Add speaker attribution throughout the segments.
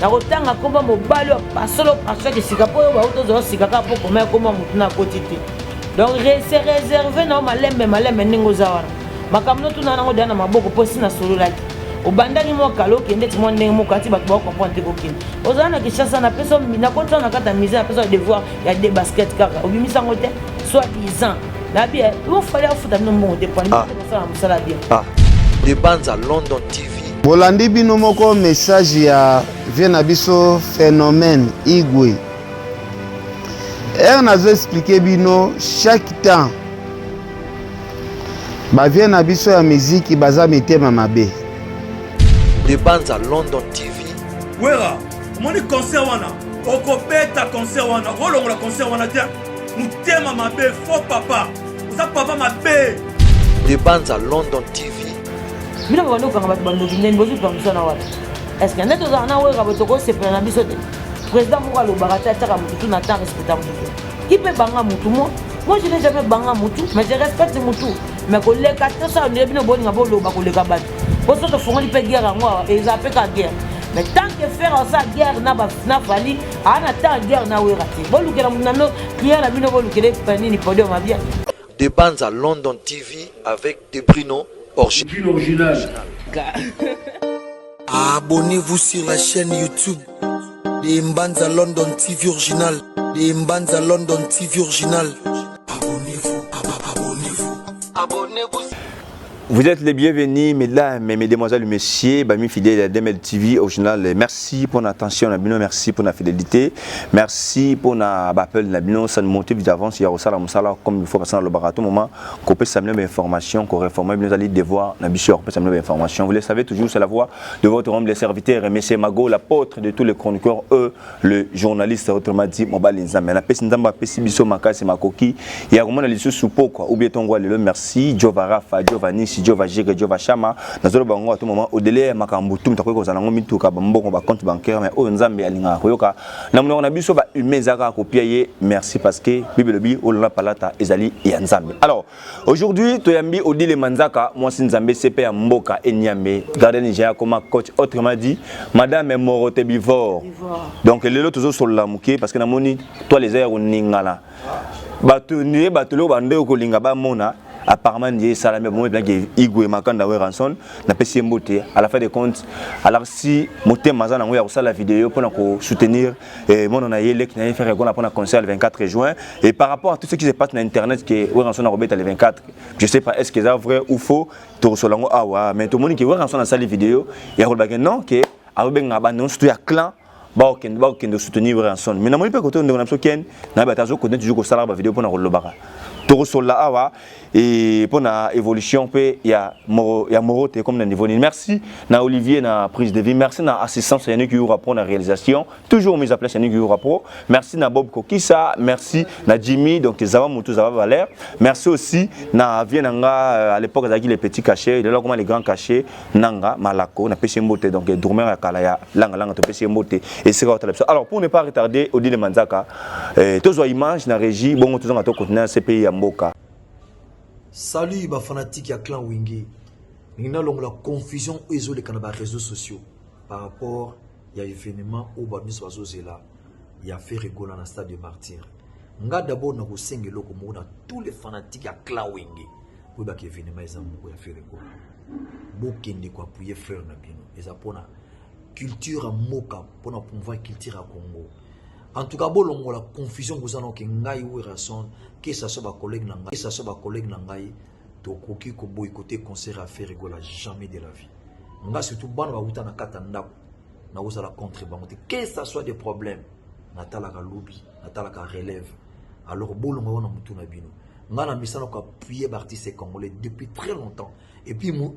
Speaker 1: Nakotanga komba mobali oyo pasolo pasaki sika mpo oyo bauti ozwa sika kaka mpo koma ekoma motu na akoti te. Donc se réserve na yo malembe malembe ndenge oza wana. Makambo notuna nango deya na maboko mpo esi nasololaki. Obandaki mwa kala okende ti mwa ndenge moko ati bato bakokomprendre te kokende. Ozala na Kinshasa napesa nakotisa na kati ya musée napesa devoir ya de basket kaka obimisa yango te soit disant nabi ofali afuta bino mbongo te pwani bosala mosala bien.
Speaker 2: De Banza London TV.
Speaker 3: Bolandi bino moko message ya vie na biso phénomène Igwe. Heure nazo expliquer bino chaque temps ba vie na biso ya miziki baza mitema mabe.
Speaker 2: De Banza London TV.
Speaker 4: Wera, omoni concert wana okobeta concert wana okolongola concert wana te motema mabe faux papa oza papa mabe.
Speaker 2: De Banza London TV.
Speaker 1: Bino bobandi kokanga bato bandoki ndeni bozwi permission na wapi? Est ce que nde tozala na Wera boye tokosepela na biso te? Président moko alobaka te atiaka motu tu na temps respecta motu qui peut banga motu. Moi je n'ai jamais banga motu, mais je respecte motu. Mais koleka te osala ndenge bino bolinga boloba koleka bato po so tofongoli mpe guerre yango awa eza mpe ka guerre. Mais tant que faire osala guerre na Fally aa na temps guerre na Wera te, bolukela motu na bino client na bino bolukele nini podium ya bien.
Speaker 2: De Banza London TV avec De Brino
Speaker 4: original.
Speaker 5: Abonnez-vous sur la chaîne YouTube de Mbanza London TV original. De Mbanza London TV original. Abonnez-vous, abonnez-vous, abonnez-vous.
Speaker 6: Vous êtes les bienvenus, mesdames, mesdemoiselles, messieurs, amis fidèles à DML TV original. Merci pour l'attention, merci pour la fidélité, merci pour l'appel, ça nous motive d'avance, il y a aussi la mosala comme il faut passer dans le barato moment, qu'on peut s'amener des informations, qu'on réforme, nous allons devoir, na biso, on peut s'amener des informations. Vous le savez toujours, c'est la voix de votre homme, le serviteur, Monsieur Mago, l'apôtre de tous les chroniqueurs, eux, le journaliste, autrement dit, Mobali Nzambe. Na pesi Nzambe, pesi biso makasi makoki, ya komona lisusu pokwa, ou bien tongo lelo, merci, Jova Rafa, Jova Nisi, Jova Jige, Jova Shama, nazolo bango à tout moment, au-delà ya makambo tout, mutakoki kozala ngo mituka, ba mbongo, ba compte bancaire, mais oyo Nzambe alingaka koyoka. Na monoko na biso ba humain ezaka kopia ye, merci parce que Bible elobi, olona palata ezali ya Nzambe. Alors, aujourd'hui, toyambi Odile Manzaka, mwasi Nzambe CP ya mboka Enyambe, gardien Nigeria comme coach, autrement dit, Madame Morote Bivor. Donc lelo tozo solola muke parce que namoni toi les airs ningala. Bato nie bato lo bande kolinga ba mona apparemment ndiye salame bon bien que Igwe Makanda Werrason na pesi mbote à la fin des comptes. Alors si motema aza nango ya kosala vidéo pour ko soutenir mono na ye leki na ye faire pour concert le 24 juin et par rapport à tout ce qui se passe na internet que Werrason a robeta le 24, je sais pas est-ce que c'est vrai ou faux, to solango awa, mais tout le monde qui Werrason a sali vidéo ya kolobaka non que abenga ba non surtout ya clan bakokende soutenir Werrason. Mais namoni mpe kote ndeko na biso Ken na bato azokontinue toujours kosala ba vidéo mpona kolobaka tokosolola awa et mpona évolution mpe ya moro ya moro te comme na niveau nini. Merci na Olivier na prise de vie, merci na assistance Yannick Yura pro na réalisation, toujours mise à place Yannick Yura pro, merci na Bob Kokisa, merci na Jimmy, donc Zava Moutou, Zava Valère, merci aussi na vie nanga à l'époque azalaki les petits cachets, lelo comment les grands cachets nanga Malako na pesi mbote, donc dormeur ya kala ya langa langa to pesi mbote et c'est quoi. Alors pour ne pas retarder, Odile Manzaka, tozwa image na régie bongo tozonga to continuer CPI ya mboka.
Speaker 2: Salut ba fanatique ya clan Wenge. Ninga longola confusion oyo ezoleka na ba réseaux sociaux par rapport ya événement oyo ba miso bazozela ya Ferre Gola na stade de Martyr. Nga d'abord na kosenga eloko moko na tous les fanatiques ya clan Wenge. Oyebaka événement eza moko ya Ferre Gola. Bokende ko appuyer frère na bino. Eza pona culture ya mboka, pona promouvoir culture ya Congo. En tout cas, bolongola confusion kozana ke ngai Werrason, que ça soit ba collègue na ngai, que ça soit ba collègue na ngai, tokoki ko boycotter concert à Ferre Gola jamais de la vie. Nga surtout bana ba wuta na kata ndako na kozala contre bango te, que ça soit des problèmes, natalaka lobi, natalaka relève. Alors bolongo wana mutu na bino. Nga na misana ko appuyer ba artistes congolais depuis très longtemps. Et puis mo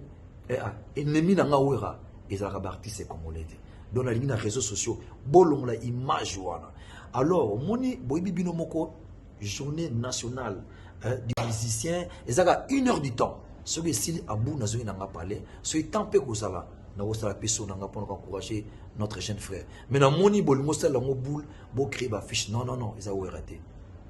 Speaker 2: ennemi na nga Wera ezalaka ba artistes congolais te. Donc nalingi na réseaux sociaux bolongola image wana. Alors omoni boyebi bino moko journée nationale du musicien ezaka 1 heure du temps. Soki esili abu nazongi na nga palais, soki temps mpe kozala nakosala mpe so na nga mpona koencourager notre jeune frère. Mais namoni bolingo osala yango boule, bocréer bafiche. Non, non, non, eza Wera te.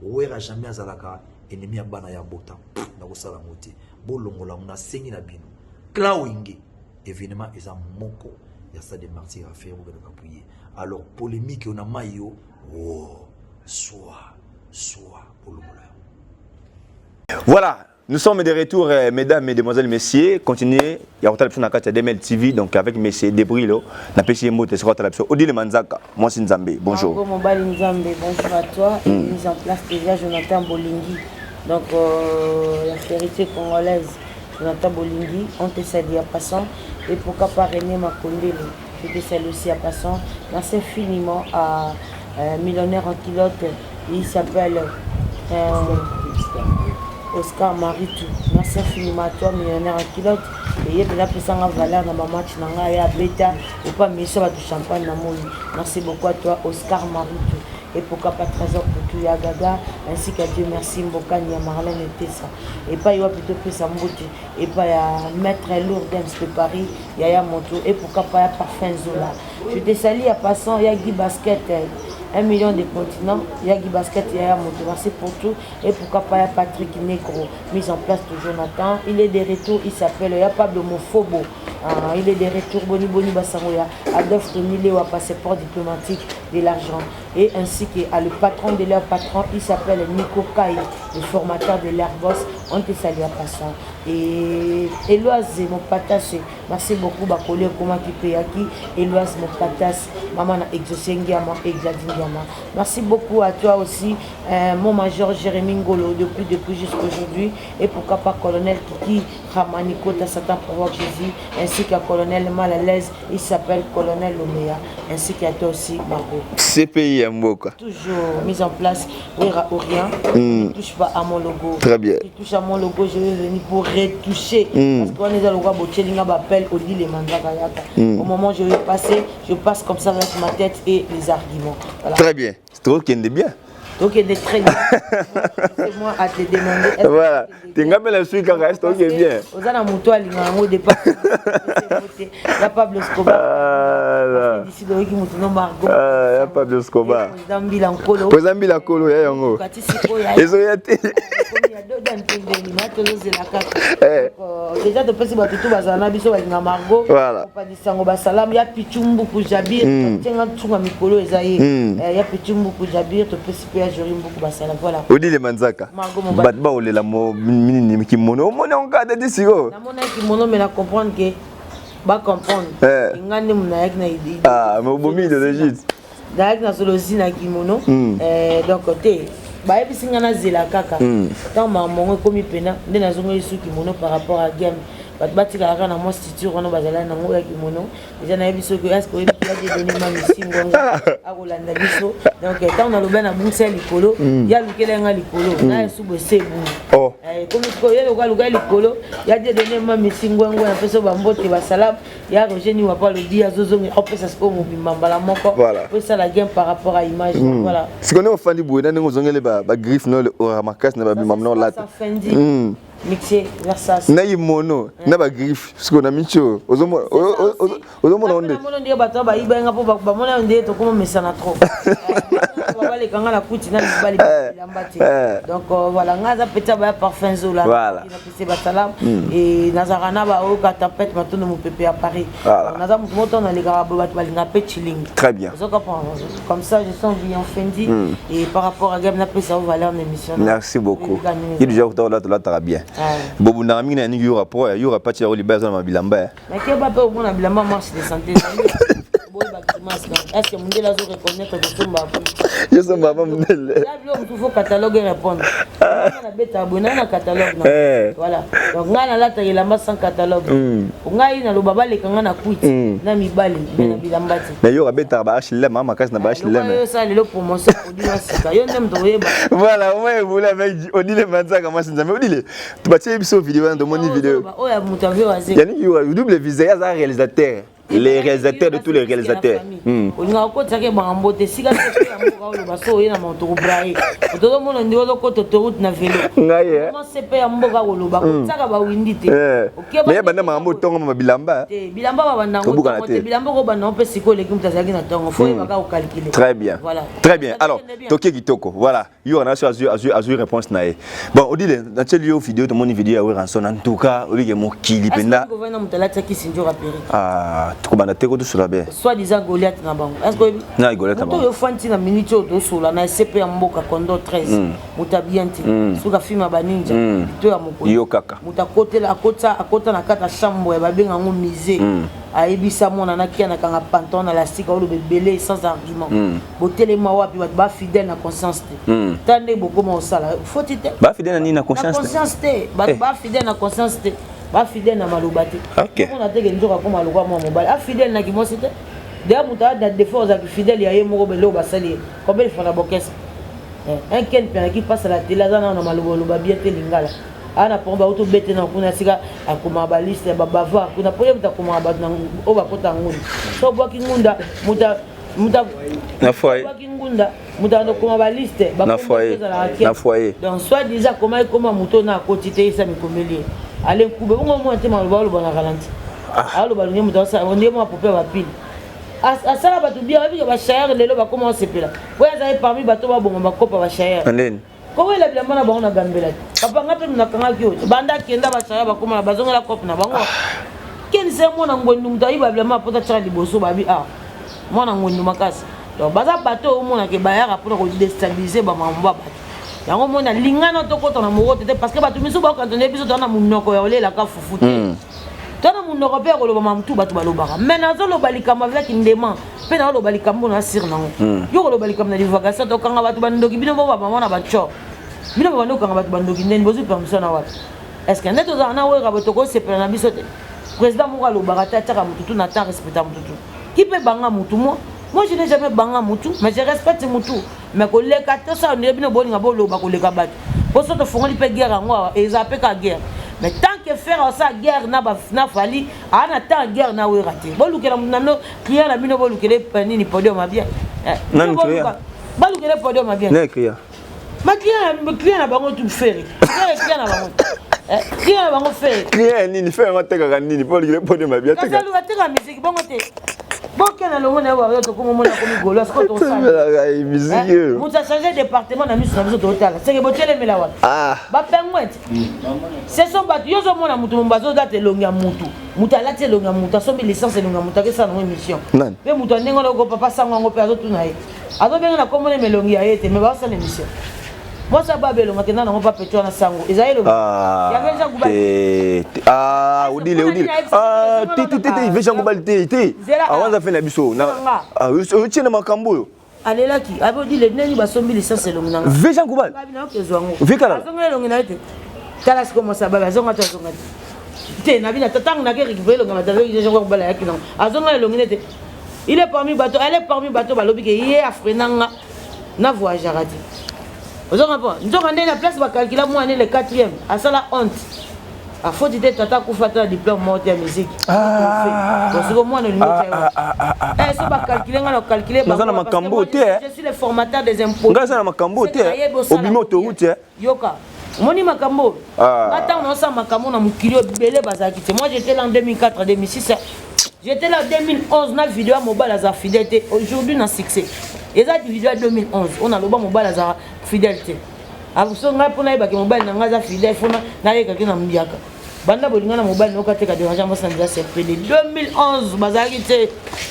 Speaker 2: Wera jamais azalaka ennemi ya bana ya bota, nakosala yango te. Bolongola yango, nasengi na bino clan Wenge, événement eza moko. ya stade de martyr ya Ferre, bokende koappuyer. Alors polémique oyo na mai yo wo soa soa bolongola yango.
Speaker 6: Voilà, nous sommes de retour, mesdames, mesdemoiselles, messieurs. Continuez. Il y a na kati ya DML TV, donc avec messieurs Debrilo, na pesi mbote sur la Odile Manzaka, moi c'est Nzambe. Bonjour.
Speaker 1: Margot Mobali Nzambe, bonjour à toi. Et mise en place déjà Jonathan Bolingi. Donc la fierté congolaise, Jonathan Bolingi, on te salue à passant. Et pourquoi pas René Makondele, je te salue aussi à passant. Merci infiniment à Millionnaire en culotte, il s'appelle Oscar Maritou. Merci infiniment à toi, Millionnaire en culotte. Et il y a plus en valeur dans ma match, dans la bêta, ou pas monsieur va champagne dans mon. Merci beaucoup à toi, Oscar Maritou. Et pourquoi pas Trésor pour tout Gaga, ainsi qu'à Dieu merci Mbokani, à Marlène et Tessa. Et pas il y a plutôt plus à Mbouti, et pas à Maître Lourdes de Paris, Yaya Moto, et pourquoi pas à Parfum Zola. Je te salue à passant, il y a Guy Basket, 1 million de continents, il y a Guy Basket, Yaya Moto. Merci pour tout. Et pourquoi pas Patrick Negro, mise en place de Jonathan. Il est de retour, il s'appelle il y a Pablo Mofobo. Il est de retour, Boni Boni Bassangoya, Adolphe Tony Léo, passeport diplomatique de l'argent. Et ainsi que à le patron de leur patron, il s'appelle Nico Kai, le formateur de l'Airbus. On te salue à passant. Et Eloise Mopatas, merci beaucoup, Bakoli Komaki Peyaki, Eloise Mopatas, maman a exaucé Ngiama et Gladys Ngiama. Merci beaucoup à toi aussi, mon major Jérémy Ngolo, depuis jusqu'aujourd'hui. Et pourquoi pas colonel Kiki Ramani Kota Satan provoque Jésus, ainsi qu'à colonel Mal à l'aise, il s'appelle colonel Lomea, ainsi qu'à toi aussi, Margot.
Speaker 6: CPI Mboka.
Speaker 1: Toujours mise en place, Wera ou rien, ne touche pas à mon logo.
Speaker 6: Très bien.
Speaker 1: Tu touches à mon logo, je vais venir pour retoucher. Parce qu'on est dans le roi Bochelinga m'appelle Odile Manzaka Yaka. Au moment où je vais passer, je passe comme ça avec ma tête et les arguments. Voilà.
Speaker 6: Très bien. C'est trop qu'il est bien.
Speaker 1: Donc il est très bien. C'est moi à te demander.
Speaker 6: Voilà. Tu n'as pas la suite quand reste ok bien.
Speaker 1: Ozana moto alinga yango départ. Ya Pablo Escobar. D'ici de qui moto no Margot.
Speaker 6: Ah, ya Pablo Escobar.
Speaker 1: Président Mbila Nkolo.
Speaker 6: Président Mbila Nkolo ya yango.
Speaker 1: Kati sikoyo.
Speaker 6: Ezo ya te.
Speaker 1: Ya doda mpembeni na tozozela kaka. Déjà topesi bato tu bazala na biso balinga Margot.
Speaker 6: Voilà.
Speaker 1: Kopadisango basalamu ya Pichu Mbuku Jabir. Tienga tsunga mikolo eza ye. Ya Pichu Mbuku Jabir topesi pe ya Jori Mbuku basala. Voilà.
Speaker 6: Odile Manzaka.
Speaker 1: Margot Mobali.
Speaker 6: Bato baolela mo minini kimono. Omoni yango kaka te sikoyo.
Speaker 1: Namona kimono mais na comprendre que ba comprendre. Nga nde moto nayaki na idée.
Speaker 6: Ah, mais obomi idéologie.
Speaker 1: Nayaki na solozi na kimono. Donc te bayebisi nga nazela kaka. Ntango makambo yango ekomi pena nde nazongeli su kimono par rapport à game. Bato batikala kaka na mwa structure wana bazalaki nango ya kimono. Déjà nayebi soki est-ce que oyebi ya Dieudonné Mami Singongo akolanda biso. Donc ntango nalobi na bungisa ya likolo, ye alukela nga likolo, na ye subu ese ebungi. Komi sikoyo ye lokola aluka likolo, ya Dieudonné Mami Singongo napesa bambote basalamu, ya Roger Niwa po alobi azozongi opesa sikoyo mobimba mbala moko.
Speaker 6: Voilà.
Speaker 1: Po esala gain par rapport à image. Voilà.
Speaker 6: Sikoyo nde ofandi boye na ndenge ozongeli ba griffe no ora makasi na babimba no olata.
Speaker 1: Fendi. Mixé Versace.
Speaker 6: Na imono, na ba griffe, sikoyo na micho, ozomona, ozomona onde.
Speaker 1: Namona nde bato ba yiba nga po ba mona nde tokoma mesana trop. Ba baleka nga na kuti na mibali bilamba te. Donc voilà, nga za peta ba parfum Zola.
Speaker 6: Voilà.
Speaker 1: Na pese ba salam et nazara na ba oka tempête matondo mopepe à Paris.
Speaker 6: Voilà.
Speaker 1: Naza mutu moto na leka ba bato balinga pe chilling.
Speaker 6: Très bien.
Speaker 1: Ozo comprendre. Comme ça je sens bien Fendi et par rapport à Gab na pesa valeur na émission.
Speaker 6: Merci beaucoup. Il déjà là là là bien. Bobu na mingi na ningi yura pro yura pati ya oliba za mabilamba.
Speaker 1: Mais ke ba pe omona bilamba marche de santé. Boy ba grimace na. Est-ce que mundele azo reconnaître que somba po?
Speaker 6: Yo somba ba mundele.
Speaker 1: Ya bilo mutu faut catalogue et répondre. Nga na beta boye na catalogue na. Voilà. Donc nga na lata elamba sans catalogue. Ngai na loba baleka nga na kwiti na mibali mais na bilamba te.
Speaker 6: Mais yo beta ba HLM makasi na ba HLM.
Speaker 1: Yo sala lelo promotion produit wa sika. Yo nde mutu oyeba.
Speaker 6: Voilà, au moins vous l'avez Odile Manzaka moi sinzame Odile. Tu batie biso vidéo na domoni vidéo.
Speaker 1: Oya mutu avio waze.
Speaker 6: Yani yo double visé za réalisateur. Les réalisateurs de tous les réalisateurs.
Speaker 1: Olinga okotaka bango te sika te ya mboka oyo baso oye na moto kobraye. Otozo mona ndi ozo kota autoroute na vélo.
Speaker 6: Ngai, eh.
Speaker 1: Comment CP ya mboka koloba kotaka ba windi te. Oke ba
Speaker 6: Mais banda makambo tongo ma bilamba.
Speaker 1: Te bilamba ba banda ngo
Speaker 6: Kobuka na
Speaker 1: tongo
Speaker 6: te.
Speaker 1: te bilamba ko banda mpe siko eleki mutu azalaki na tongo. Faut yeba ka calculer.
Speaker 6: Très bien.
Speaker 1: Voilà.
Speaker 6: Très bien. Alors,
Speaker 1: Très bien.
Speaker 6: toke kitoko. Voilà. Yo na so azu azu azu réponse na ye. Bon, Odile, na teli yo vidéo to moni vidéo ya Werrason en tout cas, obike mokili
Speaker 1: Est-ce
Speaker 6: penda.
Speaker 1: que gouverneur mutu alataki Sinjo Raperi?
Speaker 6: Ah, Tokobanda te ko tosola be.
Speaker 1: Soit disant Goliath na bango. Est-ce que oyebi?
Speaker 6: Na Goliath na
Speaker 1: bango. Moto oyo ofandi na minute oyo tosola na SCP ya mboka Kondo 13. Moto ya bien te. Soki afilma ba ninja. To ya mokolo.
Speaker 6: Yo kaka.
Speaker 1: Moto akotela akota akota na kati ya chambre ya babenga yango musée. Ayebisa mwana na kia na kanga pantalon na lastika oloba ebele sans argument. Botelema wapi bato ba fidèle na conscience te. Tala ndenge bokoma osala. Foti te.
Speaker 6: Ba fidèle na nini na conscience
Speaker 1: te? Na conscience te. Bato ba fidèle na conscience te. Ba fidèle na maloba te.
Speaker 6: Okay.
Speaker 1: Mona te ke nzoka akoma lokola mwa mobali. A fidèle na kimwasi te. D'ailleurs moto aza na défaut azalaki fidèle ya ye moko beloko basali ye. Combien de fois na bokesa? Eh, un Ken Mpiana qui passe à la télé aza na maloba loba bien te lingala. Ana po ba auto bete na kuna sika akoma ba liste ya ba bavard kuna po ye moto akomaka bato na oyo bakota ngunda. So obwaki ngunda moto moto
Speaker 6: na foyer
Speaker 1: obwaki ngunda moto akoma ba liste
Speaker 6: na foyer na foyer
Speaker 1: donc soit disant akoma ekoma moto na akoti te esa mikomeli ye ale nkube bongo omona te maloba oloba na ralenti aloba ndenge moto asala ndenge mwa pope ya bapile asala bato bien oyebi ke bachayeur lelo bakoma osepela oyo azali parmi bato babonga bakopa bachayeur kowela bilamba na bango na gambela te papa nga mpe nakangaki oyo banda akenda bachayeur bakoma na bazongela kope na bango kenise mwana ngwendu moto ayiba bilamba pota tiaka liboso babi ah mwana ngwendu makasi donc baza bato oyo omonaka bayaka mpona kodestabilize bamambo ya bato yango omoni alingana tokɔta na morote te parce que bato misusu bakantone biso toza na monoko ya olelaka fufu te toza na monoko mpe ya koloba mamutu bato balobaka mais nazoloba likambo avec ndema mpe nazoloba likambo na sire nango yo koloba likambo na divagation tokanga bato bandoki bino bo bamama na bacor bino babandi kokanga bato bandoki ndeni bozwi permission na wapi est ce que nde tozala na wera bo tokosepela na biso te président moko alobaka te atiaka motutu na temps respecta motutu qui peut banga mutu moi moi je n'ai jamais banga mutu mais je respecte mutu mais koleka te osala ndenge bino bolinga boloba koleka bato mpo so tofongoli mpe guerre yango awa eza mpe ka guerre mais tant que Ferre asala guerre na, ba, na Fally aa na temps guerre na Wera te bolukela mutu na bino client na bino bolukele nini podium ya bien
Speaker 6: nani client
Speaker 1: balukele podium ya bien
Speaker 6: nani client
Speaker 1: ma client client na bango tout Ferre Ferre client na bango client na bango Ferre
Speaker 6: client nini Ferre yango atekaka nini mpo olukele podium ya bien
Speaker 1: kasi aluka ateka musique bongo te bokenda longo na ye wario tokoma omona komi golo sikoyo tosala moto achange département na miso na biso totala seke botelemela wapi bapengwin te ce sont bato yo ozomona moto mombo azolata elongi ya motu moto alati elongi ya motu asombi licence elongi ya motu akesala nango émission mpe moto ya ndenge wana oko papa sango yango mpe azotuna ye azobenga na komona elongi ya ye te mais baosala émission mwasi ababa elongo akenda nango pa peto wana sango ezali elongi ya Veja
Speaker 6: Gubali odile odile te te te te Veja Gubali te te awanza fe na biso otie na makambo oyo
Speaker 1: alelaki abi odile ndeni basombi licence elongi nanga
Speaker 6: Veja Gubali
Speaker 1: naokezwa yango
Speaker 6: vikala
Speaker 1: azonga elongi na ye te tala sikoyo mwasi ababa azonga te azonga te te na bino ntango nake récupéré elongi bato azongi Veja Gubali ayaki nango azonga elongi ne te il est parmi bato elle est parmi bato balobi ke ye afrena nga na voyageaka te ozoka mpo nzoka nde na place bacalcula mwana le quatrième asala honte afoti te tata akufa ata na diplôme moko te ya musique osiko mwana olingi so bacalcule nga na calcule
Speaker 6: naza na makambo te
Speaker 1: je suis le formateur des impôts
Speaker 6: nga aza na makambo te obimi autoroute
Speaker 1: yoka omoni makambo nga ntango naosala makambo na mokili oyo ebele bazalaki te moi j'étais là en 2004 2006 j'étais là en 2011 na video ya mobali aza fidèle te aujourd'hui na succès eza video ya 2011 oyo naloba mobali aza fidèle te so ngai mpo nayebaki mobali na ngai aza fidèle fo nayekaki na mbiaka banda bolinga na mobali nayoka te kaderange mwasi na nzela sepele 2011 bazalaki te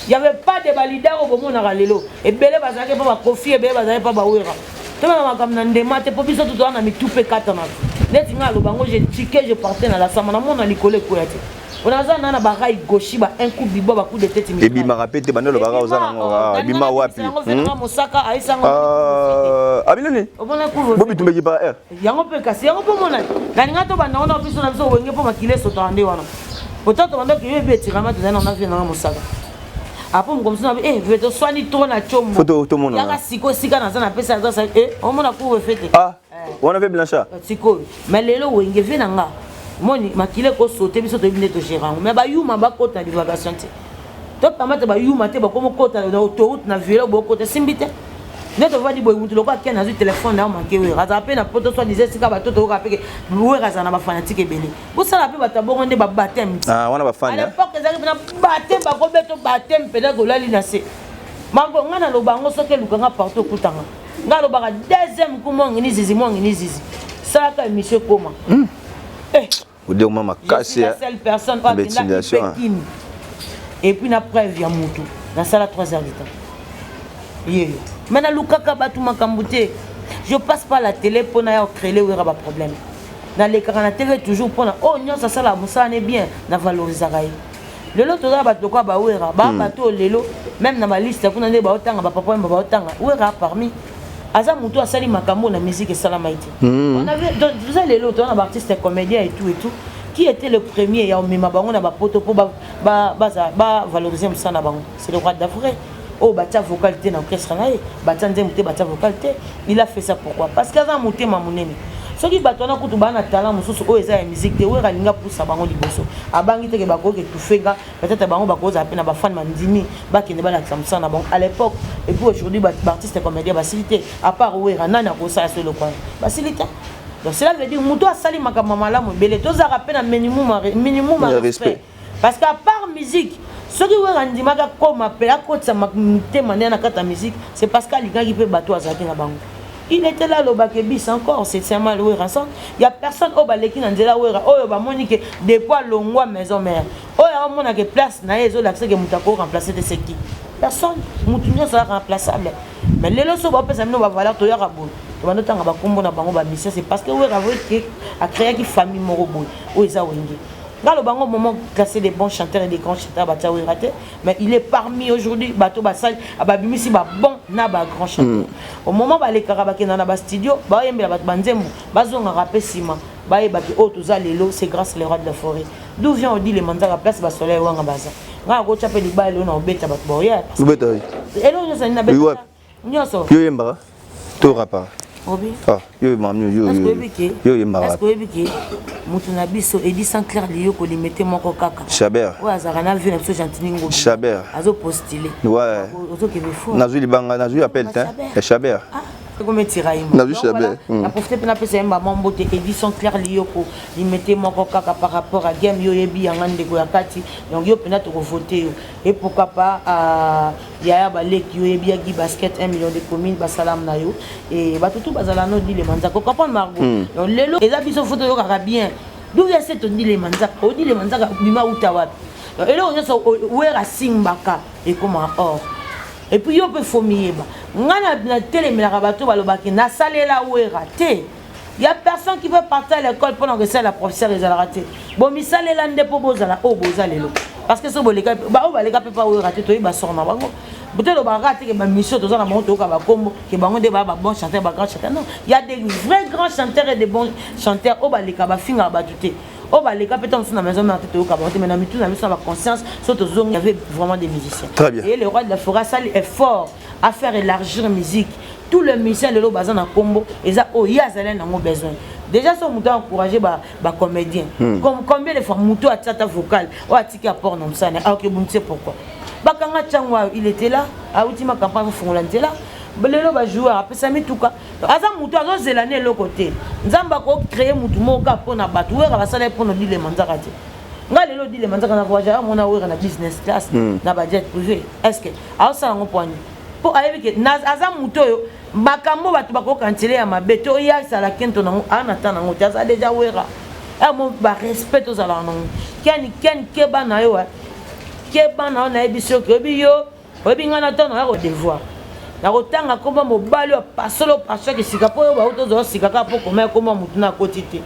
Speaker 1: y avait pas de balider oyo bomonaka lelo ebele bazalaki mpo bakofi ebele bazalaki mpo bawera tobana makambo na ndema te mpo biso totoa na mitu mpe katanaka neti ngai aloba yango je tike je partais na lasama namona likolo ekweya te onaza na na barai gauchi ba un coup bibwa ba coup de tête
Speaker 6: ebimaka mpe te banda olobaka oza nango ebima wapi
Speaker 1: mosaka ayesango
Speaker 6: abinani bobitumbeki par air
Speaker 1: yango mpe kasi yango mpo mona nalinga tobanda wana biso na biso wenge mpo makili esotaka nde wana pourtant tobandaki yo ebi etirama tozali na vie nanga mosaka apo moko mosusu na eh ve toswani trop na
Speaker 6: chombo
Speaker 1: yaka sikoyo esika naza napesa adresse eh omona couvre feu te
Speaker 6: ah wana ve blanchard
Speaker 1: sikoyo mais lelo wenge vie na nga moni makili ekosote biso toyebi nde togere yango mais bayuma bakota na divagation te topermettre bayuma te bakoma okota na autoroute na velo bokota esimbi te nde tovandi boye mutu lokola ken azwi telefone na yo manke wera azala mpe na poto soit disait esika bato toyoka mpe wera azala na bafanatike ebele bosala mpe bato ya bongo nde babateme
Speaker 6: wana bafani
Speaker 1: à l'époque ezalaki mpena bateme bakobeto bateme mpenza kolali na se mango ngai naloba yango soki eluka nga partout okutanga ngai alobaka deuxième ku mwangi ni zizi mwangi ni zizi salaka émission ekoma
Speaker 6: odekoma makasi
Speaker 1: la seule personne oyo akenda Ipekini. Et puis na preuve ya mutu nasala 3 heures du temps yeyo. Mais nalukaka bato makambo te. Je passe pas la télé mpo naya ocréele wera baproblème. Nalekaka na tv toujours mpona oyo nyonso asalaka mosala ne bien, na valorisaka ye. Lelo toza bato lokola bawera baa bato oyo lelo même na baliste kuna nde baotanga bapapa oyo baotanga wera parmi aza motu asali makambo na musique esalamai te. On avait donc toza lelo toza na baartiste comédien et tout et tout. Qui était le premier ya omema bango na bapoto mpo bavaloriser mosala na bango? C'est le roi d'Afrique oyo batia vocal te na orchestre na ye, batia nzembo te, batia vocal te. Il a fait ça pourquoi? Parce que aza motema monene. Soki bato wana kutu baa na talent mosusu oyo eza ya musique te, wera alingi apusa bango liboso, abangi teke bakoki étouffer nga. Peut-être bango bakozala mpe na bafani bandimi bakende balakisa mosala na bango à l'époque. Et puis aujourd'hui baartiste comédien basili te. À part wera, nani akosala so eloko wana? Basili te. Donc cela veut dire moto asali makambo ya malamu ebele, tozalaka mpe na minimum ya
Speaker 6: Ya
Speaker 1: respect.
Speaker 6: Respect.
Speaker 1: Parce que à part musique, soki wera andimaka koma mpe akotisa mitema nde na kati ya musique, c'est parce que alingaki mpe bato azalaki na bango. Il était là, alobaki bis encore, c'est seulement le wera ensemble. Il y a personne oyo baleki na nzela wera oyo bamoni ke depuis alongwa maison mère, oyo aomonake place na ye ezolakisa ke moto ako remplacer te. C'est qui? Personne. Motu nyonso aza remplaçable. Mais lelo so baopesa bino bavaleur, toyaka boye, tobanda otanga bakombo na bango bamission. C'est parce que wera acréaki famille moko boye oyo eza wenge. Nga loba ngo moment classé des bons chanteurs et des grands chanteurs, batia wera te, mais il est parmi aujourd'hui bato basali babimisi babon na bagrand chanteur. Au moment balekaka, bakenda na bastudio, bayembela bato banzembo, bazongaka mpe nsima bayebaki oyo toza lelo, c'est grâce le roi de la forêt. D'où vient Odile Manzaka, place basoleil wanga baza, nga akotya mpe libala lelo na obeta bato baoya.
Speaker 6: Obeta?
Speaker 1: Eloko nyonso ani
Speaker 6: Oui,
Speaker 1: nabeta
Speaker 6: wapi?
Speaker 1: nyonso.
Speaker 6: Yo oyembaka to rapa?
Speaker 1: Obi.
Speaker 6: Ah, yo oyembaka yo?
Speaker 1: Est-ce que oyebi ke
Speaker 6: Yo oyembaka?
Speaker 1: Est-ce que oyebi ke moto na biso Edi Sanclair liyoko limete moko kaka
Speaker 6: Chabert.
Speaker 1: Oyo azalaka na vie na biso Gentini Ngobi.
Speaker 6: Chabert.
Speaker 1: Azopostule.
Speaker 6: Ouais.
Speaker 1: Ozokende fo.
Speaker 6: Nazwi libanga, nazwi appel te ya Chabert.
Speaker 1: Ekometiraima.
Speaker 6: Nazwi Chabert.
Speaker 1: Na profite mpe napesa ye mbama mbote, Edison Claire Liyoko limete moko kaka par rapport à game. Yo oyebi yanga ndeko ya kati, donc yo mpena tokovote yo. Et pourquoi pas yaya baleki, yo oyebi yaki basket 1 million de commune, basalamu na yo e bato tu bazala no dilema nzaka ocomprendre margo. Donc lelo eza biso fo toyokaka bien d'où vient cette odilema nzaka. Odilema nzaka bima uta wapi? Donc eloko nyonso wera simbaka ekóma or. Et puis yo mpe fo miyeba, ngai natelemelaka bato balobaki nasalela wera te. Ya personne qui peut partir à l'école mpona kosalela professeur, ezalaka te. Bomisalela nde mpo bozala oyo boza lelo, parce que so boleka baoyo baleka mpe pa wera te, toyeba sort na bango. Tolobaka kaka te ke bamission toza na bango, toyoka bakombo ke bango nde baya babon chanteur, bagrand chanteur. Non, il y a des vrais grands chanteurs et des bons chanteurs oyo baleka bafingaka bato te, oyo baleka mpe ntango mosusu na maison mère te, toyoka bango te, mais na mitu na biso na baconscience so tozongi, y avait vraiment des musiciens.
Speaker 6: Très bien.
Speaker 1: Et le roi de la forêt asali effort à faire élargir musique. Tout le musicien lelo baza na kombo eza oyo ye azali nango besoin. Déjà so moto aencourage bacomédien. Combien de fois moto atia ata vocal oyo atiki apport na mosala aoke bunise? Pourquoi bakanga ntango ayo? Il était là, auti ma campagne kofungola nzela. Lelo bajoueur apesa mituka, aza motu azozela ne eloko te. Nzambe akocreye motu moko kaka mpo na bato wera basala ye mpona dilema nzaka te. Nga lelo dilema nzaka na voyage, amona wera na business class, na bajet privé. Est ce que aosala yango mpo ani? Mpo ayebi ke aza motu oyo makambo bato bakokanisele ya mabe te, oyo asala kento nango aa na ta nango te, aza déjà wera. Mo barespect tozalaka nango. Keni ken, keba na yo, keba na yo. Nayebi soki oyebi yo, oyebi ngai na ntango naya kodevoir nakotanga komba mobali oyo pasolo paswaki sika mpo oyo bauti ozwa sika kaka mpo koma ekoma motu na akoti te.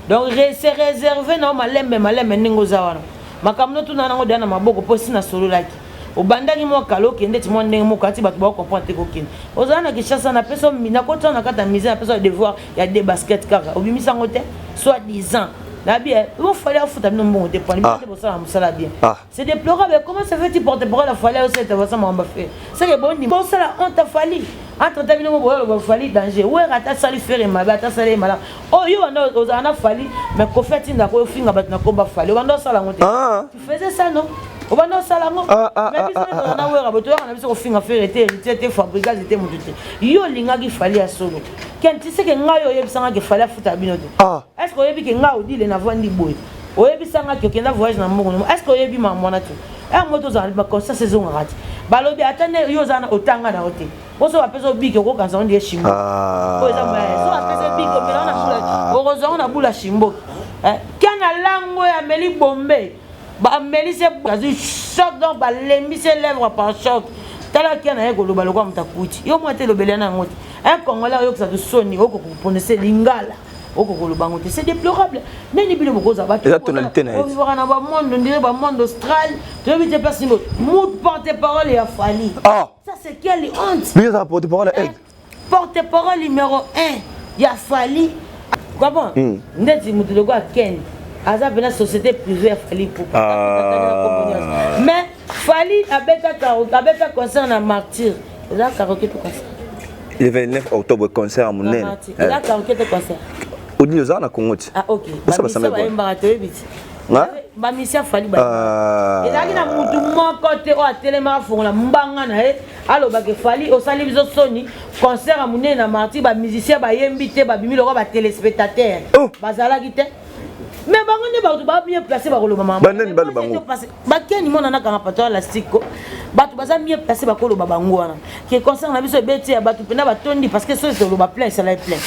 Speaker 1: Donc se réserve na yo malembe malembe ndenge oza wana. Makambo notuna nango deya na maboko mpo esi nasololaki. Obandaki mwa kala, okende ti mwa ndenge moko ati bato baocomprendre te. Kokende ozala na Kinshasa, napesa nakotisa na kati ya musée, napesa devoir ya de basket kaka, obimisa yango te, soit disant nabi ofali afuta bino mbongo te poni bino bosala mosala bien. C'est déplorable. Comment ça fait, tu porte parole afali osala intervention makambo affaire? C'est que boni bosala honte afali entre ta bino boyo loba fali danger wera ata sali fere mabe, ata sali malamu oyo wana ozala na fali. Mais kofi atindaka oyo finga bato na komba fali, obanda osala yango te. Tu faisais ça, non? Obanda osala yango. Mais biso tozala na wera boye, toyaka na biso kofinga fere te, héritier te, fabrigaz te, motu te. Yo olingaki fali ya solo ken ti seke ngai oyebisanga ke fali afuta bino te. Est ce que oyebi ke ngai odile navandi boye, oyebisanga ke okenda voyage na mbongo? Est ce que oyebi makambo wana te? Yango tozala baconscience ezongaka te. Balobi ata nde yo oza otanga na yo te, poso bapesa obiki okokanisa ngo ndie shimboki oyo eza so bapesa biki omela na bula, okozwa ngo na bula shimboki. Kana lango oyo ameli bombe, bameli se azwi. choc, donc balembisi lèvre par choc. Tala kia na ye koloba lokola moto akuti yo mwa te, elobeli na yango te. Un Congolais oyokisa to soni, okokoprononce lingala, okokoloba yango te, c'est déplorable. Ndeni bino bokozala bato
Speaker 6: Eza tonalité na ye.
Speaker 1: Ovivaka na bamonde, on dirait bamonde austral, toyebi te place nini. Mout porte parole ya Fally.
Speaker 6: Ah.
Speaker 1: Ça, c'est quelle honte!
Speaker 6: Bino ezaka porte parole ya Aigle.
Speaker 1: Porte-parole numéro 1 ya Fally, comprends? Ndeti moto lokola Ken aza mpena société privée ya Fally Ipupa.
Speaker 6: Ah.
Speaker 1: Mais Fally abeta abeta concert na Martyr, eza karaoke to concert?
Speaker 6: Le 29 octobre, concert ya
Speaker 1: Na
Speaker 6: monene.
Speaker 1: Martyr eza karaoke to concert?
Speaker 6: Odile, ozala na Congo ti?
Speaker 1: Ah ok.
Speaker 6: Osala
Speaker 1: bamisia
Speaker 6: basamba ekole.
Speaker 1: Bayembaka, toyebi ti.
Speaker 6: Nga?
Speaker 1: Bamisia Fally
Speaker 6: Ah.
Speaker 1: ezalaki na mutu moko te oyo atelemaka, afongola mbanga na ye, alobaka: "Fally, osali biso soni, concert ya monene na Martyr, bamusicien bayembi te, babimi lokola batéléspectateur."
Speaker 6: Oh.
Speaker 1: Bazalaki te, mais bango nde bato ba mieux placé bakoloba makambo.
Speaker 6: Banani baloba bango?
Speaker 1: Bakeni mona nakanga pato ya lasiko, bato baza mieux placé bakoloba bango wana ke concert na biso ebeti ya bato mpena batondi, parce que soki toloba plein, esala plein,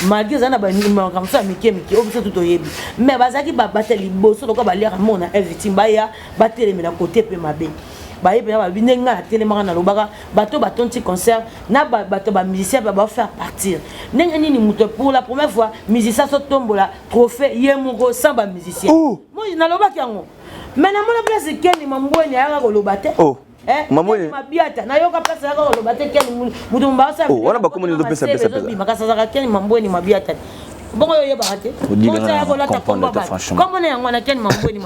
Speaker 1: malgré ezali na makambo mosusu ya mike mike oyo biso tu toyebi. Mais bazalaki babata liboso lokola baliaka mona victime, baya batelemela kote mpe mabe, baye mpena babi ndenge ngai natelemaka, nalobaka bato batonti concert na bato bamusicien mpe bafaire partir. Ndenge nini moto, pour la première fois, musicien azotombola trophée ye moko sans bamusicien?
Speaker 6: Oh.
Speaker 1: Moi nalobaki yango, mais namona place Keni Mambweni ayaka koloba te.
Speaker 6: Oh.
Speaker 1: Eh,
Speaker 6: Mambweni.
Speaker 1: Keni Mabiata, nayoka place ayaka koloba te. Keni mutu
Speaker 6: Oh, wana bakomoni ezopesa- pesa- pesa.
Speaker 1: Kasi azalaka Keni Mambweni Mabiata, bongo oyo oyebaka te.
Speaker 6: Odile,
Speaker 1: Bongo
Speaker 6: nga
Speaker 1: aya kolata
Speaker 6: comprendre
Speaker 1: kombo
Speaker 6: te,
Speaker 1: bato.
Speaker 6: franchement.
Speaker 1: Kombo na yango wana Keni Mambweni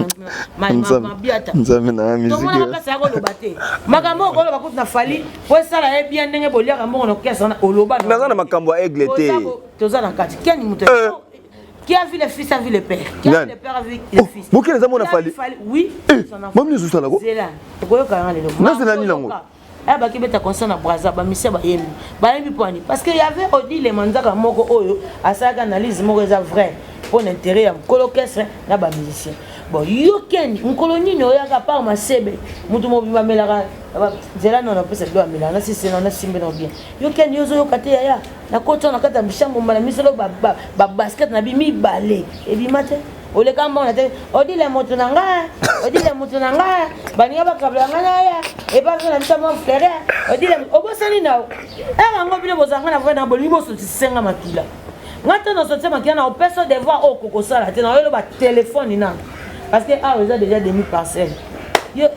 Speaker 1: Mabiata.
Speaker 3: Nzambe na
Speaker 1: Tomonaka
Speaker 3: musique.
Speaker 1: place ya koloba te. Makambo oyo koloba kutu na Fally po esala ye bien, ndenge boliaka mbongo na orchestre wana, oloba
Speaker 6: Naza na makambo ya Aigle te.
Speaker 1: Toza na kati. Keni moto qui a vu le fils a vu le père. Qui a vu
Speaker 6: Nani?
Speaker 1: le père a vu le
Speaker 6: Oh,
Speaker 1: fils.
Speaker 6: Bokele eza mwana
Speaker 1: Qui a vu
Speaker 6: Fally?
Speaker 1: Oui.
Speaker 6: Eh,
Speaker 1: Son enfant.
Speaker 6: mami nyonso osalako?
Speaker 1: Zela. Okoyoka yanga lelo.
Speaker 6: Nazela nini yango?
Speaker 1: Aya baki beta concert na Braza, bamisia bayembi. Bayembi mpo ani? Parce que y avait Odile Manzaka moko oyo asalaka analyse moko eza vrai mpo na intérêt ya mokolo orchestre na bamusicien. Bon, yo Ken, mokolo nini oyaka par masebe, moto mobimba amelaka nzela nano apesa bilo, amelaka nasisena nasimbe na bien. Yo Ken, yo ozoyoka te yaya, nakoti wana na kati ya chambre mbala misolo, babasket na bi mibale ebima te, oleka mbongo te. Odile moto na nga, Odile moto na nga, baninga bakabla nga na ya epa na biso mo frère Odile, obosani na ere yango. Bino bozalanga na vrai na bolingi bosotisenga makila, nga te nosotie makila na opesa devoir oyo kokosala te na oyelo batelefone nano, parce que awa eza déjà demi parcelle. Yo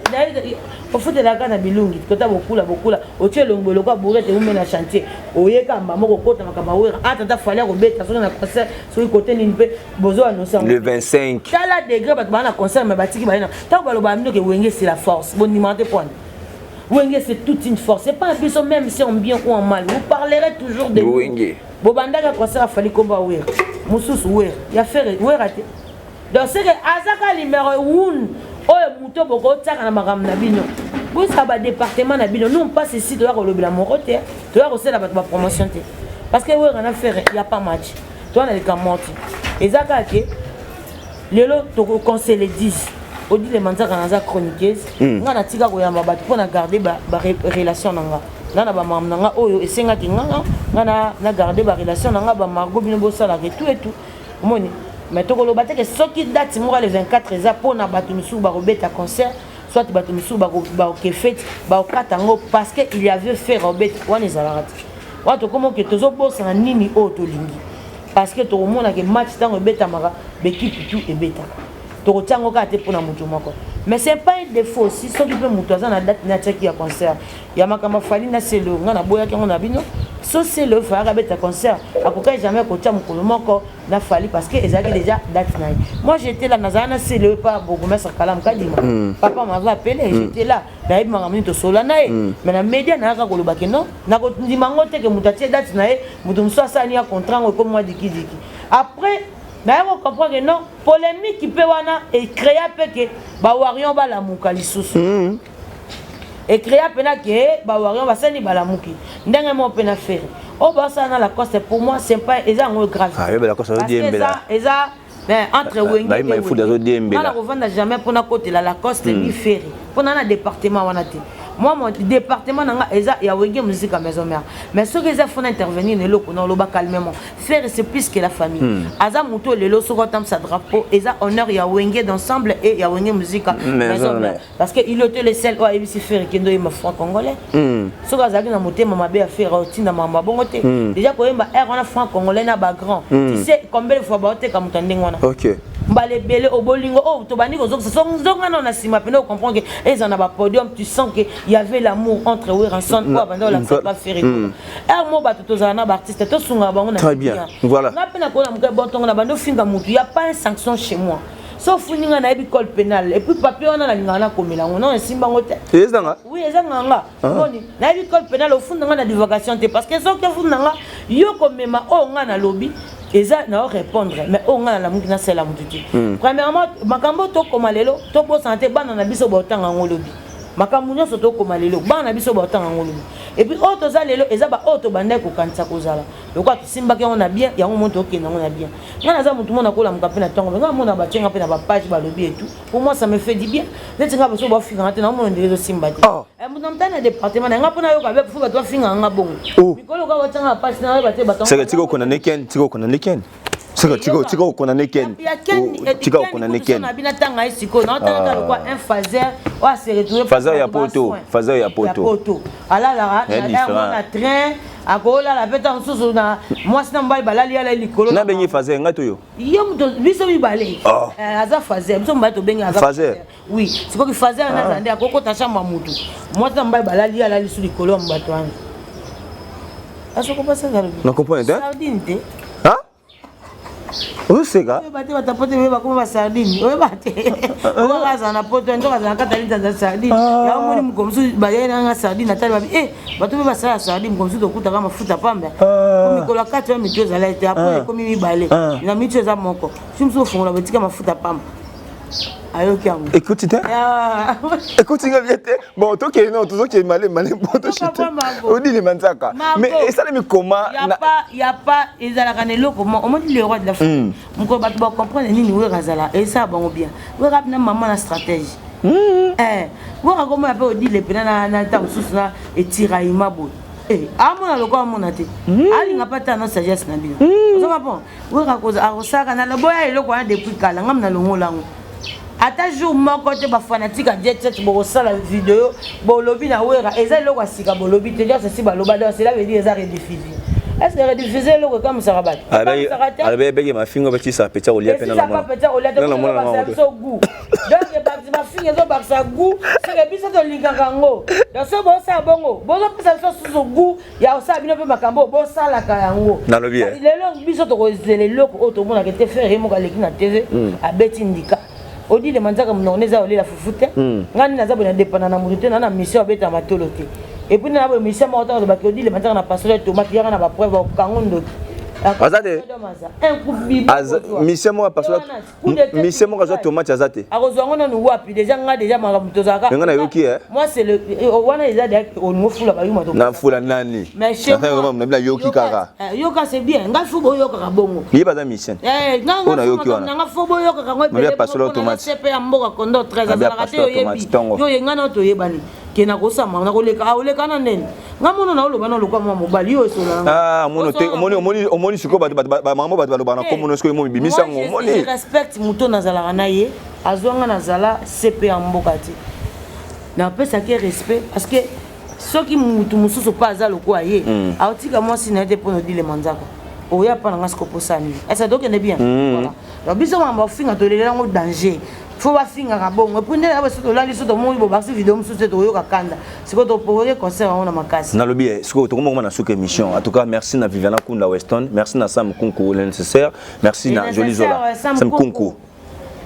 Speaker 1: ofutelaka na bilungi kota bokula bokula, otie elongi lokola bourrette, ume na chantier, oyeka mba moko okota makambo awera ata Fally akobeta soki na concert, soki kote nini mpe bozo annonce.
Speaker 6: Le 25.
Speaker 1: Tala degré bato baa na concert, mais batiki baye na ntango balobaka bino ke Wenge, c'est la force. Bondimaka te poani Wenge, c'est toute une force, c'est pas biso. Même si en bien ou en mal, vous parlerez toujours de nous.
Speaker 6: Wenge.
Speaker 1: Bobandaka concert afali komba Wera, mosusu Wera ya Ferre, Wera te. Donc c'est que azaka numéro 1 oyo moto bokotiaka na makambo na bino, bosala badépartement na bino. Nous, on passe ici, toya kolobela moko te, toya kosala bato bapromotion te, parce que Wera na Ferre, y a pas match. Toya na likambo te, eza kaka ke lelo tokoconseille 10. Odile Manzaka, naza chroniqueuse, nga natika koyamba bato mpo na garde barelation na nga, nga na bamambo na nga oyo esengaki nga nga na garde barelation na nga bamargo. Bino bosalaka etu etu, omoni. Mais tokoloba te ke soki date moko le 24 eza mpona bato misusu bakobeta concert, soit bato misusu bakoke fete, bakokata yango parce que il y avait Ferre obeta wana. Ezalaka te wana. Tokóma oke tozobosana nini oyo tolingi, parce que tokomonaka match ntango ebetamaka, baekipe tu ebetaka, tokotia yango kaka te mpona motu moko. Mais c'est pas un défaut aussi soki mpe moto aza na date natiaki ya concert ya makambo afali na Selo. Ngai naboyaki yango na bino. So Selo efalaka abeta concert, akokaki jamais kotia mokolo moko na Fally, parce que ezalaki déjà date na ye. Moi, j'étais là, nazala na Selo epa bourgmestre Kalamu Kadima. Papa m'avait appelé, j'étais là, nayebi makambo nini tosola na ye. Mais na média nayaka koloba ke non, nakondima yango te ke moto atie date na ye, moto mosusu asala nini ya contrat yango ekomi mwa dikidiki. Après naye kocomprendre ke non, polémique mpe wana ecréa mpe ke bawarion balamuka lisusu. Ecréa mpena ke bawarion basali balamuki ndenge moko mpe na Ferre oyo basala na Lacoste. Pour moi, c'est pas, eza yango grave.
Speaker 6: Ah, yebela Lacoste
Speaker 1: Parce que
Speaker 6: azodiembela.
Speaker 1: eza mais entre Wenge
Speaker 6: Bayi
Speaker 1: e
Speaker 6: Maïfoudi
Speaker 1: Wenge.
Speaker 6: azodiembela.
Speaker 1: Nga na kovanda jamais mpona kotela Lacoste ni Ferre, mpona na département wana te. Moi, mon département na nga eza ya Wenge Musica Maison Mère. Mais soki eza faut na intervenir na eloko na oloba calmement. Ferre, c'est plus que la famille. Aza moto lelo soki otambisa drapeau, eza honneur ya Wenge d'ensemble et ya Wenge Musica Maison Mère. Parce que il était le seul oyo ayebisi Ferre kende oyemba franc congolais. Soki azalaki na motema mabe ya Ferre, otinda makambo bongo te. Déjà koyemba air wana franc congolais na ba grand. Tu sais combien de fois baoteka moto ya ndenge wana? Mbala ebele obolingo oyo tobandi kozongisa so nzonga na nsima pene ocomprendre ke eza na bapodium, tu sens que y avait l'amour entre Werrason oyo abanda olakisa pa Ferre. Ere mo bato tozala na baartiste, tosungaka bango na
Speaker 6: Très bien. Voilà.
Speaker 1: Nga mpe nakona moke bontongo na bandi ofinga mutu, y a pas un sanction chez moi. So ofundi nga, nayebi code pénal et puis papier wana nalingaka nakomela yango, non, esimba yango te.
Speaker 6: Ezanga.
Speaker 1: Oui, eza nganga. Moni nayebi code pénal, ofunda nga na divagation te, parce que soki ofunda nga, yo komema oyo nga nalobi eza na répondre, mais oyo nga nalamuki nasala motu te. Premièrement, makambo tokoma lelo, tobosana te, bana na biso baotanga yango lobi. Makambo nyonso tokoma lelo, bana na biso baotanga yango lobi. Et puis oyo toza lelo eza baoyo tobandaki kokanisa kozala lokola tosimbaki yango na bien, yango mo tokende yango na bien. Nga naza motu mo nakolamuka mpe na ntongo, me nga mona batienga mpe na bapage balobi et tout, pour moi ça me fait du bien. Neti nga baso bafinganga te, naomona ndenge ezosimba te. Moto na motali na département na nga mpo nayoka be fo bato bafinganga nga bongo. Mikolo kaka batianga bapage, nayeba te bato.
Speaker 6: Seka tika okondane Ken, tika okondane Ken. Seka tika okondane Ken.
Speaker 1: Ya Ken.
Speaker 6: Tika okondane Ken.
Speaker 1: Na bina tanga ye sikoyo naotanga lokwa un phaser oyo ase retrouve.
Speaker 6: Phaser ya poto, phaser ya poto.
Speaker 1: Poto alalaka na train, akolala mpe ntango mosusu na mwasi na mobali balali, ala likolo.
Speaker 6: Nabengi phaser ngai to yo?
Speaker 1: Yo moto, biso mibale. Aza phaser, biso mibale tobengi aza.
Speaker 6: Phaser.
Speaker 1: Oui, sikoki phaser wana aza nde akokota chambre ya mutu, mwasi na mobali balali, alali su likolo ya bato wana, asokopasa.
Speaker 6: Na comprendre te.
Speaker 1: Sardine te.
Speaker 6: Ozoseka.
Speaker 1: Oyeba te, bato poto ebele bakoma basardine, oyeba te. Oyo azala na poto, nzoka azala na kati ya linzanza sardine. Yango moni moko mosusu bayai nanga sardine, atali babi e bato mpe basala sardine. Moko mosusu tokutaka mafuta pamba mikolo ya kati ya mitu ezala te, apres ekomi mibale na mitu eza moko, si mosusu ofongola botika mafuta pamba, ayoki yango.
Speaker 6: Ekoti te, ekoti nga bien te. Bon, tokende no, tozokende male male po toshite odilema nzaka. Mais esalemi koma?
Speaker 1: Ya pas ezalaka na eloko moko. Omoni le roi de la forêt, mokolo bato bacomprendre nini Wera azala, esala bango bien. Wera na mama na stratège Wera komona mpe Odile mpena na ntango mosusu na etiraillement boye, amona lokola amona te, alinga mpe ata na sagesse na bino. Ozoma bon, Wera akosalaka na loboya eloko wana depuis kala. Ngam na longola yango ata jour moko te. Bafanatique ya Jet Set, bokosala video, bolobi na Wera eza eloko ya sika, bolobi te nyonso esi baloba. Donc cela veut dire eza rediffusé. Est ce que rediffusé eloko ekamisaka bato? Ekamisaka te.
Speaker 6: Alobeki mafinga batisa peti kolia mpe.
Speaker 1: Esisa peti kolia te, biso goût. Donc mafinga ezobakisa goût, seke biso tolingaka yango. Donc so bosala bongo, bozopesa biso susu goût ya kosala bino mpe makambo oyo bosalaka yango.
Speaker 6: Nalobi.
Speaker 1: Lelo biso tokozela eloko oyo tomonaka te. Ferre moko aleki na TV, abeti ndika Odile Manzaka, monoko eza olela fufu te. Ngai nde naza boye, na dépenda na motu te, na mission abeta matolo te. Et puis na boye mission moko ntango tobaki Odile Manzaka na pasolo ya tomate, yaka na bapreuve, okango ndoki.
Speaker 6: Aza te mission moko apasola, mission moko azwa tomate, aza te.
Speaker 1: Akozwa yango nanu wapi? Déjà nga déjà makambo tozalaka.
Speaker 6: Nga nayoki e.
Speaker 1: Moi c'est le wana eza déjà olingo fula bayuma.
Speaker 6: Nafula nani? Nayoki kaka.
Speaker 1: Yoka, c'est bien, ngai fo boyokaka bongo.
Speaker 6: Ye baza mission.
Speaker 1: Oyo
Speaker 6: nayoki wana.
Speaker 1: Nanga fo boyokaka yango.
Speaker 6: Ebele pasola tomate.
Speaker 1: Sepe ya mboka kondo 13 azalaka te, oyebi yo ye ngai na toyebani ke nakosama nakoleka, aoleka na ndeni nga mono naoloba na lokwa mwa mobali yo.
Speaker 6: Esolana omoni sikoyo makambo bato balobaka na komono sikoyo momi bimisa yango, omoni.
Speaker 1: Respecte moto nazalaka na ye, azwanga nazala sepe ya mboka te, napesaki respect, parce que soki mutu mosusu mpe aza lokola ye, aotika mwasi na ye te mpona Odile Manzaka oya mpa na nga. Siko posala nini? Ese tokende bien. Voilà, donc biso makambo bafinga tolela yango danger, fo bafingaka bongo. Et puis nde na biso tolali so tomoni bobakisi video mosusu te, tokoyoka kanda. Sikoyo toprovoke concert yango na makasi.
Speaker 6: Nalobi sikoyo tokomokoma na suka émission. En tout cas, merci na Viviana Kunda Weston, merci na Sam Kunku le nécessaire, merci na Joli Zola Sam Kunku.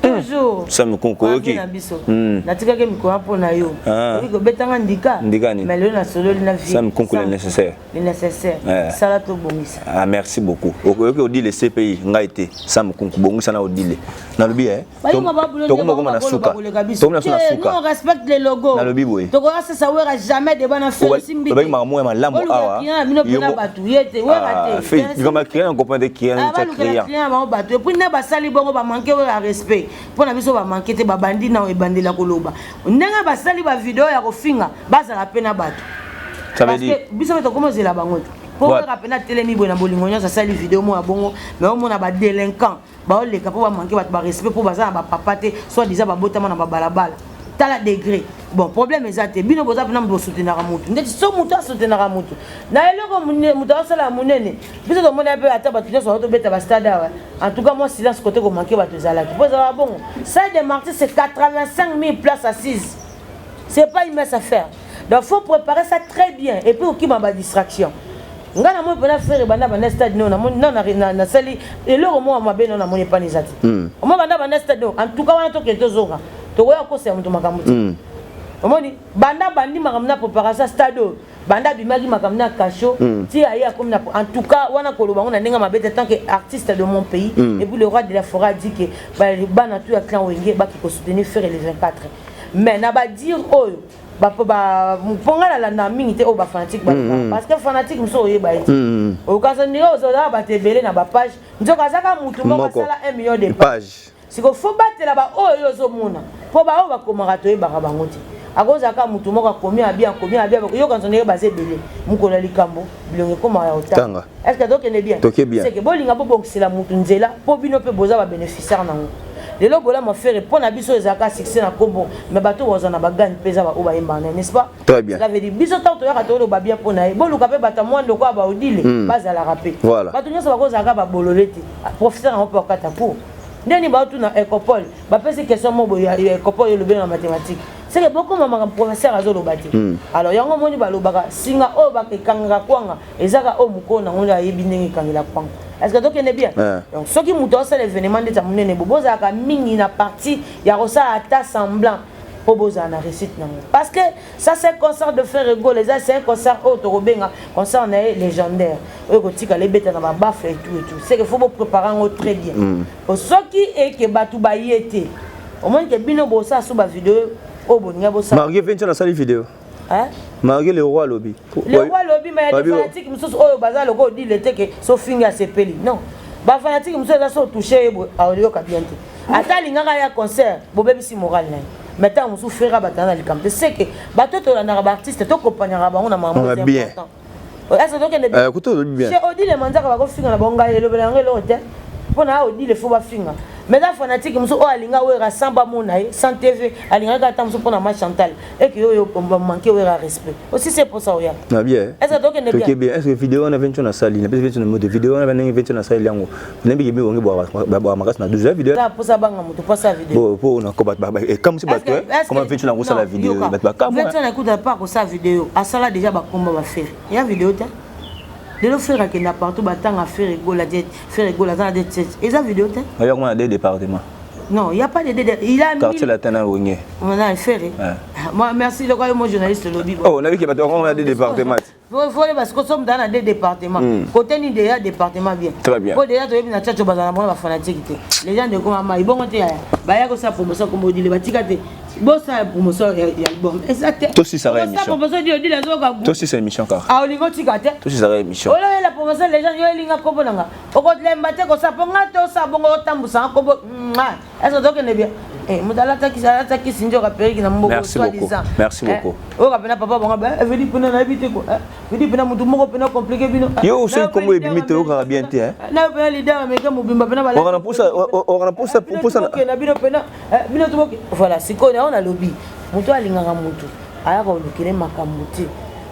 Speaker 1: Toujours.
Speaker 6: Sam Kunku, oyoki.
Speaker 1: Na biso natikaki mikolo mpo na yo, oyoki kobetanga ndika.
Speaker 6: Ndika nini?
Speaker 1: Mais lelo nasololi na vie.
Speaker 6: Sam Kunku le nécessaire.
Speaker 1: Le nécessaire, sala tobongisa.
Speaker 6: Ah, merci beaucoup. Oyoki Odile CPI, ngai te Sam Kunku bongisa na Odile. Nalobi tokomokoma na suka, tokomona so na suka.
Speaker 1: On respecte les logos.
Speaker 6: Nalobi boye.
Speaker 1: Tokoya sesa Wera jamais débat na fe simbi.
Speaker 6: Olobaki makambo ya malamu awa.
Speaker 1: Bino mpena bato ye te, Wera te.
Speaker 6: Likambo ya client, comprendre client tia client.
Speaker 1: Client bango bato, et puis nde basali bongo, bamanke Wera respect. Mpo na biso bamanke te, babandi na ebandeli ya koloba ndenge basali bavideo ya kofinga, bazala mpe na bato.
Speaker 6: Ça veut
Speaker 1: Parce
Speaker 6: dire
Speaker 1: que biso mpe tokoma ozela bango te, mpo
Speaker 6: Wapi?
Speaker 1: kaka mpena atelemi boye na bolingo nyonso, asali video moko ya bongo, mais omona badélinquant baoleka mpo bamanke bato barespect, mpo baza na bapapa te, soit disant babotama na babalabala. Tala degré. Bon, problème eza te. Bino boza mpena moto bosoutenaka motu ndeti so moto asoutenaka motu na eloko moto asala ya monene. Biso tomoni mpe ata bato nyonso bazotobeta bastade awa. En tout cas, moi, silence côté komanke bato ezalaki mpo ezalaka bongo. Salle de Martyr, c'est 85 000 places assises, c'est pas une mince affaire. Donc faut préparer ça très bien et puis okima badistraction. Ngai namoni mpena Ferre banda banda stade no, namoni no nasali eloko moko mabe no, namoni epani eza te. Omoi banda banda stade no, en tout cas wana tokende, tozonga, tokoya kosa ya moto makambo te. Omoni banda bandi makambo na préparation ya stade oyo, banda abimaki makambo na cachot ti aye akomi na. En tout cas, wana koloba ngo na ndenge mabe te, tant que artiste de mon pays. Et puis le roi de la forêt a dit que bana tu ya clan Wenge baki kosoutenir Ferre le 24. Mais na badire oyo, mpo ngai nalanda mingi te oyo bafanatique balobaka, parce que fanatique mosusu oyeba ye te. Okasa ndenge ozala bato ebele na bapage, nzoka azaka mutu moko
Speaker 6: Moko.
Speaker 1: asala 1 million de page.
Speaker 6: Page.
Speaker 1: Siko fo batela baoyo oyo ozomona, mpo baoyo bakomaka toyebaka bango te. Akozalaka mutu moko akomi abi, akomi abi, yokanso ndenge baza ebele. Mokolo ya likambo, bilongo ekomaka ya
Speaker 6: Tanga.
Speaker 1: kotanga. Est ce que tokende bien?
Speaker 6: Toke bien.
Speaker 1: Seke bolinga bobongisela mutu nzela, mpo bino mpe boza babénéficiaire nango. Lelo bolama Ferre mpo na biso ezalaka succès na kombo, mais bato bazwa na bagane mpe eza baoyo bayembaka na ye, n'est-ce pas?
Speaker 6: Très bien.
Speaker 1: Cela veut dire biso ntango toyaka toloba bien mpo na ye, boluka mpe bato ya mwando kwa baodile bazalaka mpe. Bato nyonso bakozalaka babolole te. Professeur yango mpe bakata cours ndeni baotuna ecopole, bapesi question mo boye ya ecopole, elobeli na mathématique, seke bokoma makambo professeur azoloba te. Alors yango omoni balobaka singa oyo ekangaka kwanga ezaka oyo mokolo nango nde ayebi ndenge ekangela kwanga. Est ce que tokende bien?
Speaker 6: Ouais.
Speaker 1: Donc soki moto asala événement ndeti ya monene, bo bozalaka mingi na partie ya kosala ata semblant mpo bozala na réussite nango, parce que ça, c'est un concert de Ferre Gola. Eza, c'est un concert oyo tokobenga concert na ye légendaire, oyo kotikala ebeta na babaffle et tout et tout. C'est que faut bopréparer yango très bien. Po soki eke bato baye te, omoni ke bino bosala so bavideo oyo boninga bosala.
Speaker 6: Malgré 20 ans asali vidéo.
Speaker 1: Hein?
Speaker 6: Malgré le roi alobi.
Speaker 1: Le roi alobi, mais ya des fanatiques mosusu oyo baza loko odile te ke so fingi asepeli. Non, bafanatique mosusu eza so otouche ye boye, aoyoka bien te. Ata alingaka ya concert, bobebisi moral na ye. Mais ntango mosusu Ferre batana na likambo te, seke bato tolandaka baartiste, tokopanyaka bango na makambo.
Speaker 6: Ah,
Speaker 1: C'est
Speaker 6: bien.
Speaker 1: important. Est-ce tokende bien?
Speaker 6: Kuto olobi bien.
Speaker 1: Chez Odile Manzaka, bakofinga na bango, ngai elobela yango eloko te. Mpo na Odile fo bafinga, mais eza fanatique mosusu oyo alinga Wera sans bamona ye, sans TV, alingaki ata mosusu mpo na ma Chantal eke oyo bamanke Wera respect aussi, c'est pour ça oya.
Speaker 6: Na bien.
Speaker 1: Est-ce que tokende
Speaker 6: Toke
Speaker 1: bien?
Speaker 6: bien. Est-ce que vidéo wana 20 na sali? Na pesi 20 na moto vidéo wana ndenge 20 na sali yango. Ndenge bi bongi bo makasi na 12 vidéo.
Speaker 1: Eza mposa banga moto mposa video.
Speaker 6: Bo po na ko bat ba et comme si bato comment 20 na kosala vidéo, bato ba kamwa.
Speaker 1: 20 na ekuta pa kosala video, asala déjà bakomba baFerre ya video te. Lelo Ferre akenda partout, batanga Ferre Gola, jet Ferre Gola aza na jet set, eza video te.
Speaker 6: Oya kuma na deux départements.
Speaker 1: Non, il y a pas de il a
Speaker 6: Quartier latin na Wenge.
Speaker 1: On a Ferre. Moi, merci lokola yo mo journaliste lobi.
Speaker 6: Oh, na biki bato bakoma na deux départements.
Speaker 1: Faut parce que somme dans deux départements. Côté ni déjà département bien.
Speaker 6: Très bien.
Speaker 1: Po déjà toyebi na tchatcho bazala bona ba fanatique te. Les gens de koma mai bongo te yaya. Baya ko sa promotion comme odile batika te. Bosala promotion ya album. Eza te.
Speaker 6: Tosisaka
Speaker 1: Osala
Speaker 6: émission.
Speaker 1: promotion di odile azoka gu.
Speaker 6: Tosisa émission kaka.
Speaker 1: Ah, olingo tika te.
Speaker 6: Tosisaka émission.
Speaker 1: Oyo la promotion, les gens yo elinga kombo nanga. Okolemba te kosala po nga te osala bongo otambusanga kombo. Est-ce que tokende bien? Eh, moto alataki alataki sinjoka periki na mboko.
Speaker 6: Merci beaucoup.
Speaker 1: Soi-disant.
Speaker 6: Merci beaucoup.
Speaker 1: Oyo kapena papa bango ba eveli mpena nayebi te ko vedi mpena motu moko mpena compliqué bino.
Speaker 6: Yo, soki kombo ebimi te, oyokaka bien te, hein?
Speaker 1: Na mpena leader américain mobimba mpena.
Speaker 6: Okana pusa
Speaker 1: na bino mpena bino toboke. Voilà, sikoyo yango nalobi moto alingaka motu ayaka kolukele makambo te.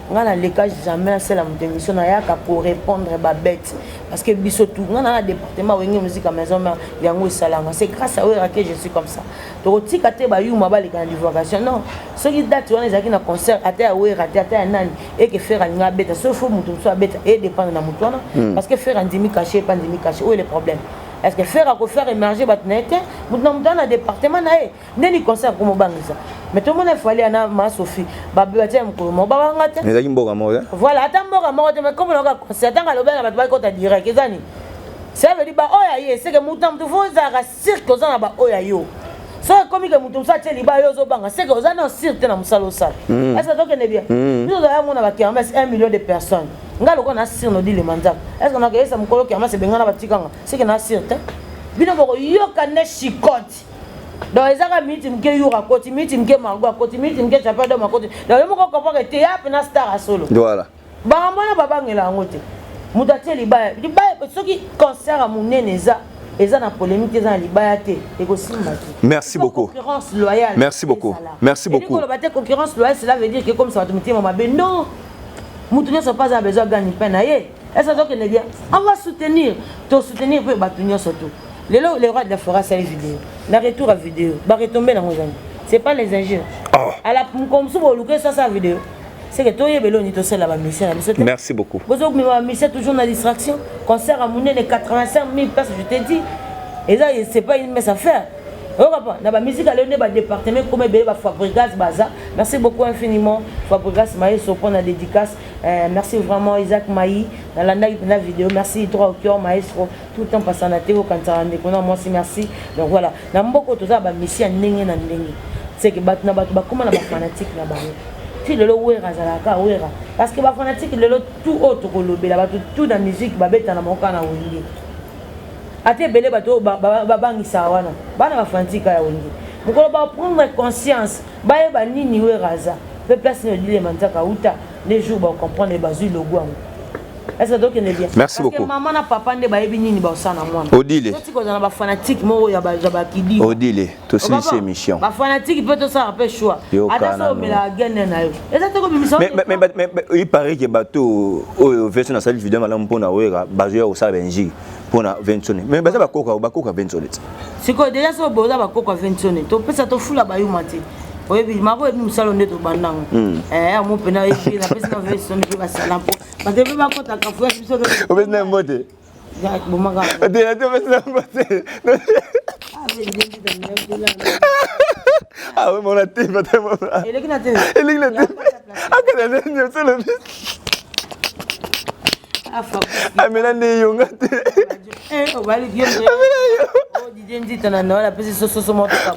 Speaker 1: Nga naleka jamais nasala moto émission, nayaka korépondre babete, parce que biso tout nga na na département Wenge Musique ya Maison Mère, yango esalanga. C'est grâce à Wera que je suis comme ça. Tokotika te bayuma baleka na divulgation. Non, soki date wana ezalaki na concert ata ya Wera te, ata ya nani, eke Ferre alinga abeta, soki fo moto mosusu abeta, edépendre na moto wana, parce que Ferre andimi cachet, epa andimi cachet oyo. Le problème, est ce que Ferre akofaire émerger bato na ye te? Moto na moto wana na département na ye ndeni concert komobangisa. Mais tomona efali ana ma Sophie batia mokolo moko babanga te.
Speaker 6: Ezalaki mboka moko te.
Speaker 1: Voilà, ata mboka moko te, mais comme naoka concert, atanga alobi na bato bakota direct, eza nini? Ça veut dire baoyo aye seke motu na motu fo ozalaka sûr ke oza na baoyo ayo. Soki ekomi ke motu mosusu atie liba, yo ozobanga, seke oza na sûr te na mosala osala. Est ce que tokende bien? Biso ozala mona bakermesse 1 million de personnes, nga lokola na sûr nodilema nzaka, est ce que nakeyesa mokolo kermesse ebengana batikanga? Seke na sûr te. Bino bokoyoka nde chicote. Donc ezaka minute moke Yura akoti, minute moke Margot akoti, minute moke Chapa Dom akoti. Donc yo moko comprendre te ya pena star ya solo.
Speaker 6: Voilà.
Speaker 1: Bango wana babangela yango te. Moto atie libaya, libaya soki concert ya monene eza eza na polémique te, eza na libaya te, ekosimba te.
Speaker 6: Merci beaucoup.
Speaker 1: Concurrence loyale.
Speaker 6: Merci beaucoup. Merci beaucoup.
Speaker 1: Koloba te concurrence loyale, cela veut dire que comme ça bato mitema mabe. Non. Moto nyonso mpe aza na besoin gagne pain na ye. Est-ce que tokende bien? On va soutenir. To soutenir mpe bato nyonso tout. Lelo le roi de la forêt asali vidéo. Na retour à vidéo, ba retomber nango ezali. C'est pas les injures.
Speaker 6: Oh.
Speaker 1: À la comme so boluka ça sa vidéo. C'est que toyebela oni tosala ba mission na biso te.
Speaker 6: Merci beaucoup.
Speaker 1: Bozo ba mission toujours na distraction. Concert à monene 85 000 places, je te dis. Et ça c'est pas une messe à faire. Oyoka na ba musique aleo nde ba département comme ebele ba Fabregas baza. Merci beaucoup infiniment Fabregas Maestro pour la dédicace. Merci vraiment Isaac Maï nalandaki mpena vidéo. Merci droit au cœur maestro tout le temps passant na te okanisaka ndeko na mwasi. Merci. Donc voilà, na mboka toza ba mission ya ndenge na ndenge. C'est que bato na bato bakóma na ba fanatique na bango. Ti lelo Wera azalaka Wera parce que ba fanatique lelo tout oyo tokolobela bato tout na musique babeta na moko na Wenge. Ate ebele bato oyo babangisaka wana bana ba fanatique ya Wenge. Mokolo ba prendre conscience bayeba nini Wera aza mpe place nini odilema nzaka uta les jours ba comprendre bazwi logo yango. Est-ce que tokende bien?
Speaker 6: Merci beaucoup.
Speaker 1: Parce que maman na papa nde bayebi nini baosala na mwana.
Speaker 6: Odile.
Speaker 1: Toti kozala na ba fanatique moko ya bakidi.
Speaker 6: Odile, tosilisi émission.
Speaker 1: Ba fanatique mpe tosala mpe choix. Ata so omelaka gene na yo. Eza te kobimisa.
Speaker 6: Mais il paraît que bato oyo version na sali vidéo malamu mpona Wera bazoya kosala benji mpona Vensone. Mais baza bakoka Vensone.
Speaker 1: Sikoyo déjà so boza bakoka Vensone. Topesa tofula bayuma te. Oyebi mako oyebi mosala nde tobandango. Mo mpena oyebi napesi na Vensone mpe basala mpo bato mpe bakotaka fuya biso.
Speaker 6: Opesi na mbote.
Speaker 1: Bomaka.
Speaker 6: Te opesi na mbote. Ah oui, mon TV,
Speaker 1: eleki na TV.
Speaker 6: Eleki na TV. Akana nde nyonso lobi. Amela nde yonga te.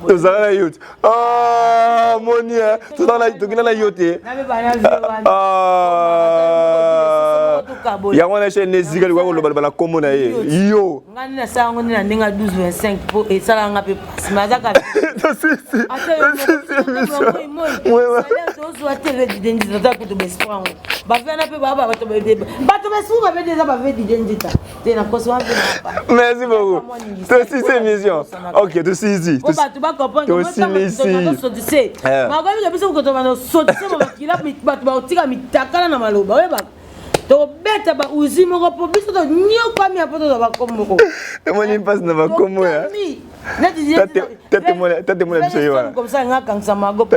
Speaker 6: Tozala na yo te. Ah, moni tozala tokenda na yo te. Yango wana chaîne ezika likoka kolobaloba na kombo na ye. Yo.
Speaker 1: Nga nde nasala yango nde na ndenge ya 12 25 mpo esalaka mpe pasi me azaka tozwa te ve Didie Nzita kutu baesprit yango bavena mpe baa bato bato baesprit babe eza bave Didie Nzita te na koso wana mpe
Speaker 6: Merci beaucoup. Tosisi émission. Ok, tosisi.
Speaker 1: Po bato bacomprendre tosotise makoyebika biso koto bana osotise makila bato baotika mitakala na maloba oyebaka tobeta ba uzi moko po biso tonyokwami ya po tozwa bakombo moko.
Speaker 6: Tomoni mpasi na bakombo ya tate mona biso ye wana.
Speaker 1: Comme ça nga kangisa mago.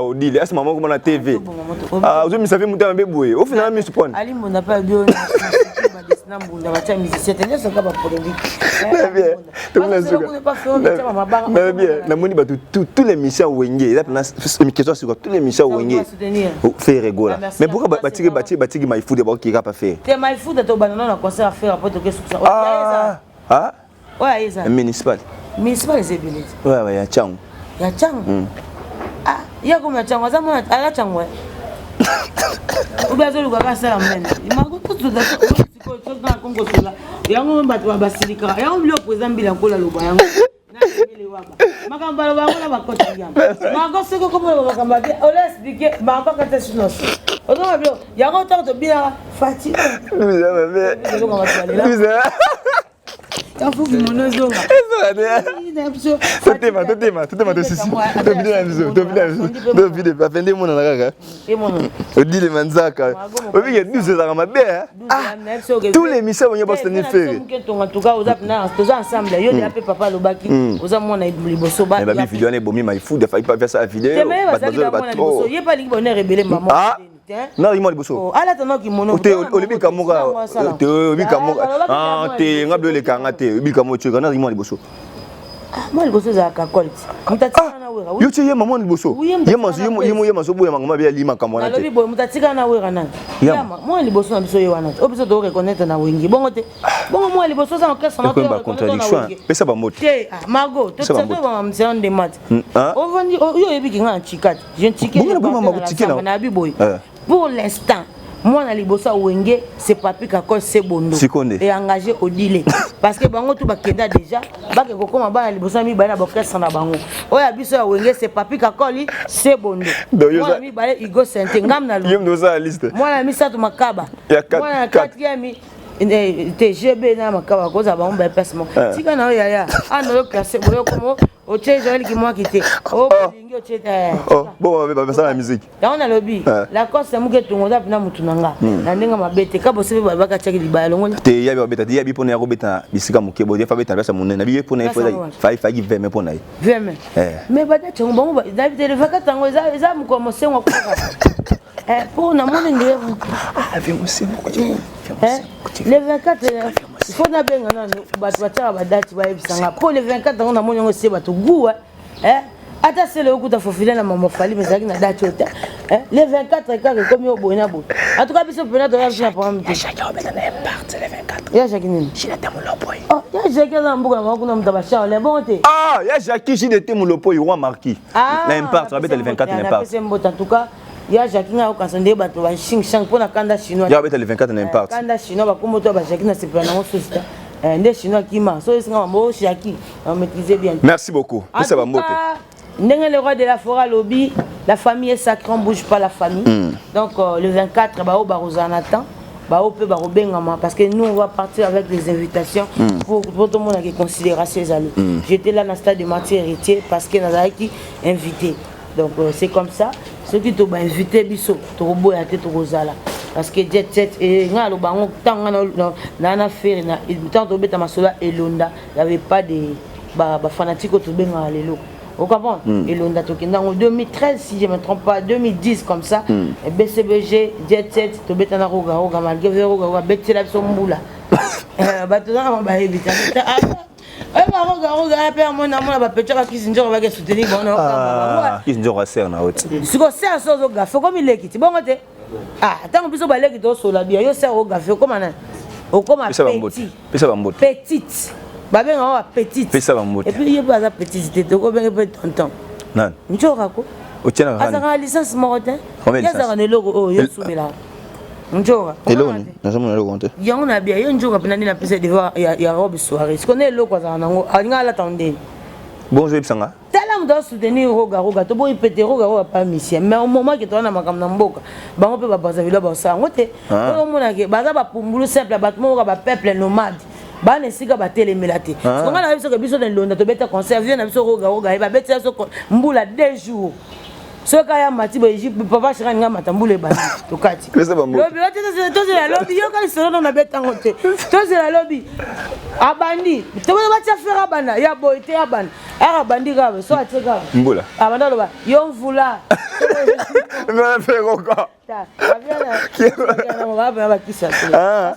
Speaker 6: Odile asi mama komona TV ozomisa mpe moto mabe boye ofinanga miso pone.
Speaker 1: Ali mbunda mpe abi na mbunda batia musicien te nyonso kaka bapolémique.
Speaker 6: Bien, namoni bato tous les missions Wenge eza mpena question suka, tous les missions Wenge Ferre Gola, mais pourquoi batiki batiki batiki Maifude bakokika pa Ferre
Speaker 1: te? Maifude tobanda na concert affaire po toke sukusa.
Speaker 6: Ah.
Speaker 1: Oyo ayeza
Speaker 6: municipal.
Speaker 1: Municipal eza ebele.
Speaker 6: Oyo ya Ntango.
Speaker 1: Ya Ntango. Ah, ye komi ya Ntango aza mwana ala Ntango obi azoluka asala monene makotosola yango bato basilikaka yango biloko eza mbila nkola loba yango makambo baloba yango na bakota yango mako soki okomona makambo abe ola explike mako akata sinos ozonga bilo yango ntango tobinaka fati.
Speaker 6: Totema totema totema tosisi tobide na biso tobide na biso tobide bafende emonana kaka Odile Manzaka obike 12 ezalaka mabe. Tous les missions bonye basani Ferre.
Speaker 1: En tout cas oza toza ensemble yo deya mpe papa alobaki oza mwana liboso.
Speaker 6: Babi video wana ebomi Maifude afai pa sa video.
Speaker 1: Bato ye mpe alingi bonheur ebele mama.
Speaker 6: Na yimo liboso
Speaker 1: alata no kimono.
Speaker 6: Te olibika moka te olibika moka te nga bilo elekanga te olibika mo tioka na yimo liboso.
Speaker 1: Mwa liboso ezalaka colt moto atikala na Wera.
Speaker 6: Yo tie yema mwana liboso yema yema azoboya makambo mabe alima makambo wana te.
Speaker 1: Nalobi boye moto atikala na Wera nani? Yama mwana liboso na biso ye wana te oyo biso toreconnaître na Wenge bongo te bongo mwana liboso oza orchestre na
Speaker 6: ba contradiction pesa bambote
Speaker 1: te. Mago totobamamisela ndema te ovandi yo oyebiki nga na tika te je ntike
Speaker 6: Bongo na boma tike na
Speaker 1: nayebi boye pour l'instant. Mwana liboso ya Wenge c'est Papy Kakol Sebondo.
Speaker 6: Sikonde.
Speaker 1: Et engagé Odile. Parce que bango tout bakenda déjà, bake kokoma bana liboso ya mibale na orchestre na bango. Oyo ya biso ya Wenge c'est Papy Kakol Sebondo. Mwana mibale Hugo Sente ngam na
Speaker 6: Yo ndoza la liste.
Speaker 1: Mwana misato Makaba. Mwana quatrième eh, TGB na Makaba koza bango ba place moko. Eh. Tika na yo yaya. Ah no yo classe boyo komo otie Joël Kimwaki te. Oh, oh. lingi otie eh.
Speaker 6: Oh, bon ba ba la musique.
Speaker 1: Yango nalobi eh. Lacoste muke etongo oza mpena motu na nga hmm. na ndenge mabe te ka bose mpe babaka tiaki libaya longoli
Speaker 6: te yabi babeta te yabi mpona ya kobeta bisika moke boye fa beta place monene nabi ye mpona ye fai veme mpona ye
Speaker 1: veme eh. mais badati yango bango nayebi te levakati yango eza mokolo mosengo kaka eh, mpo namoni nde
Speaker 6: ah,
Speaker 1: le 24 il faut nabenga nanu bato batiaka badati bayebisanga mpo le 24 yango namoni yango ese bato gout Eh? Ata sele okuta fofile na mama Fally mais ezalaki na date oyo te. Eh? Le 24 kaka ekomi oyo boye na boye. En tout cas biso pena toya biso na programme te.
Speaker 6: Ya Jackie obeta na impact le 24.
Speaker 1: Ya Jackie nini?
Speaker 6: JDT Mulopo.
Speaker 1: Oh, ya Jackie aza na mboka na bango kuna moto ya bacharle bongo te.
Speaker 6: Ah, ya Jackie JDT Mulopo roi marquis.
Speaker 1: Ah,
Speaker 6: na impact abeta le 24 na impact.
Speaker 1: Napesi mbote en tout cas. Ya Jackie nga okanisa nde bato ba shing shang mpo na kanda chinois.
Speaker 6: Ya abeta le 24 na impact.
Speaker 1: Kanda chinois bakombo to ba Jackie na sepela nango susu te. Eh, nde chinois kima so esinga mambo Jackie. On maîtrise bien.
Speaker 6: Merci beaucoup.
Speaker 1: En tout cas, ndenge le roi de la forêt alobi, la famille est sacrée, on bouge pas la famille. Mm. Donc euh, le 24 ba bakozala na temps. Ba pe bakobengama parce que nous on va partir avec les invitations mm. pour pour tout le monde qui considération ezali. Mm. J'étais là dans le stade de Martyr héritier parce que nazalaki invité. Donc euh, c'est comme ça. Ceux qui to ba invité biso tokoboya te tokozala parce que jet set et nga aloba ngo ntango nga na na ferre na ntango tobeta masolo ya elonda y avait pas de ba, ba fanatique oyo tobengaka lelo ocomprendre mm. elonda tokenda yango 2013 si je me trompe pas 2010 comme ça mm. bcbg jet set tobeta na roga roga malgré ve roga roga betela biso mbula eh, bato zaka bayebi te oyeba roga roga mpe amona amona bapetia bakisi nzoko bake soutenir bango
Speaker 6: ah, kisi nzoko asere na oti
Speaker 1: siko sere so ozogafe okomi leki ti bongo te ah ntango biso baleki tosola bien yo sere ogafe okoma nani okoma petit
Speaker 6: pesa bambote
Speaker 1: petite babenga ngo ba petite
Speaker 6: pesa bambote
Speaker 1: et puis ye mpe aza petite te tokobenge mpe tonton
Speaker 6: nani
Speaker 1: njoka ko azalaka na licence moko te ye azalaka na eloko oyo yo osumbelaka njoka
Speaker 6: eloko nini nazomona eloko te
Speaker 1: yango na bia yo njoka mpena nde napesa devoir ya robe soirée siko na eloko azalaka nango alinga alata ndeni
Speaker 6: bonjour yebisanga
Speaker 1: Tala moto azo soutenir Roga Roga toboyi pete Roga Roga pas musicien mais au moment que toza na makambo na mboka bango mpe ba Brazzaville bakosala yango te ah. oyo omona ke baza bapumbulu simple bato moko ba peuple nomade bana esika batelemela te ah. songa na biso ke biso na Londa tobeta concert vie na biso Roga Roga ye babetela biso mbula deux jours soki aya mati boye Egypte papa shira ninga mata mbula ebandi tokati lobi tozela lobi yoka lisolo no nabeta yango te tozela lobi abandi batia fere abanda ya boye te abanda Aka bandi kaka so atie kaka.
Speaker 6: Mbula.
Speaker 1: Abanda aloba yo mvula.
Speaker 6: Ferroka.
Speaker 1: Ah. Parce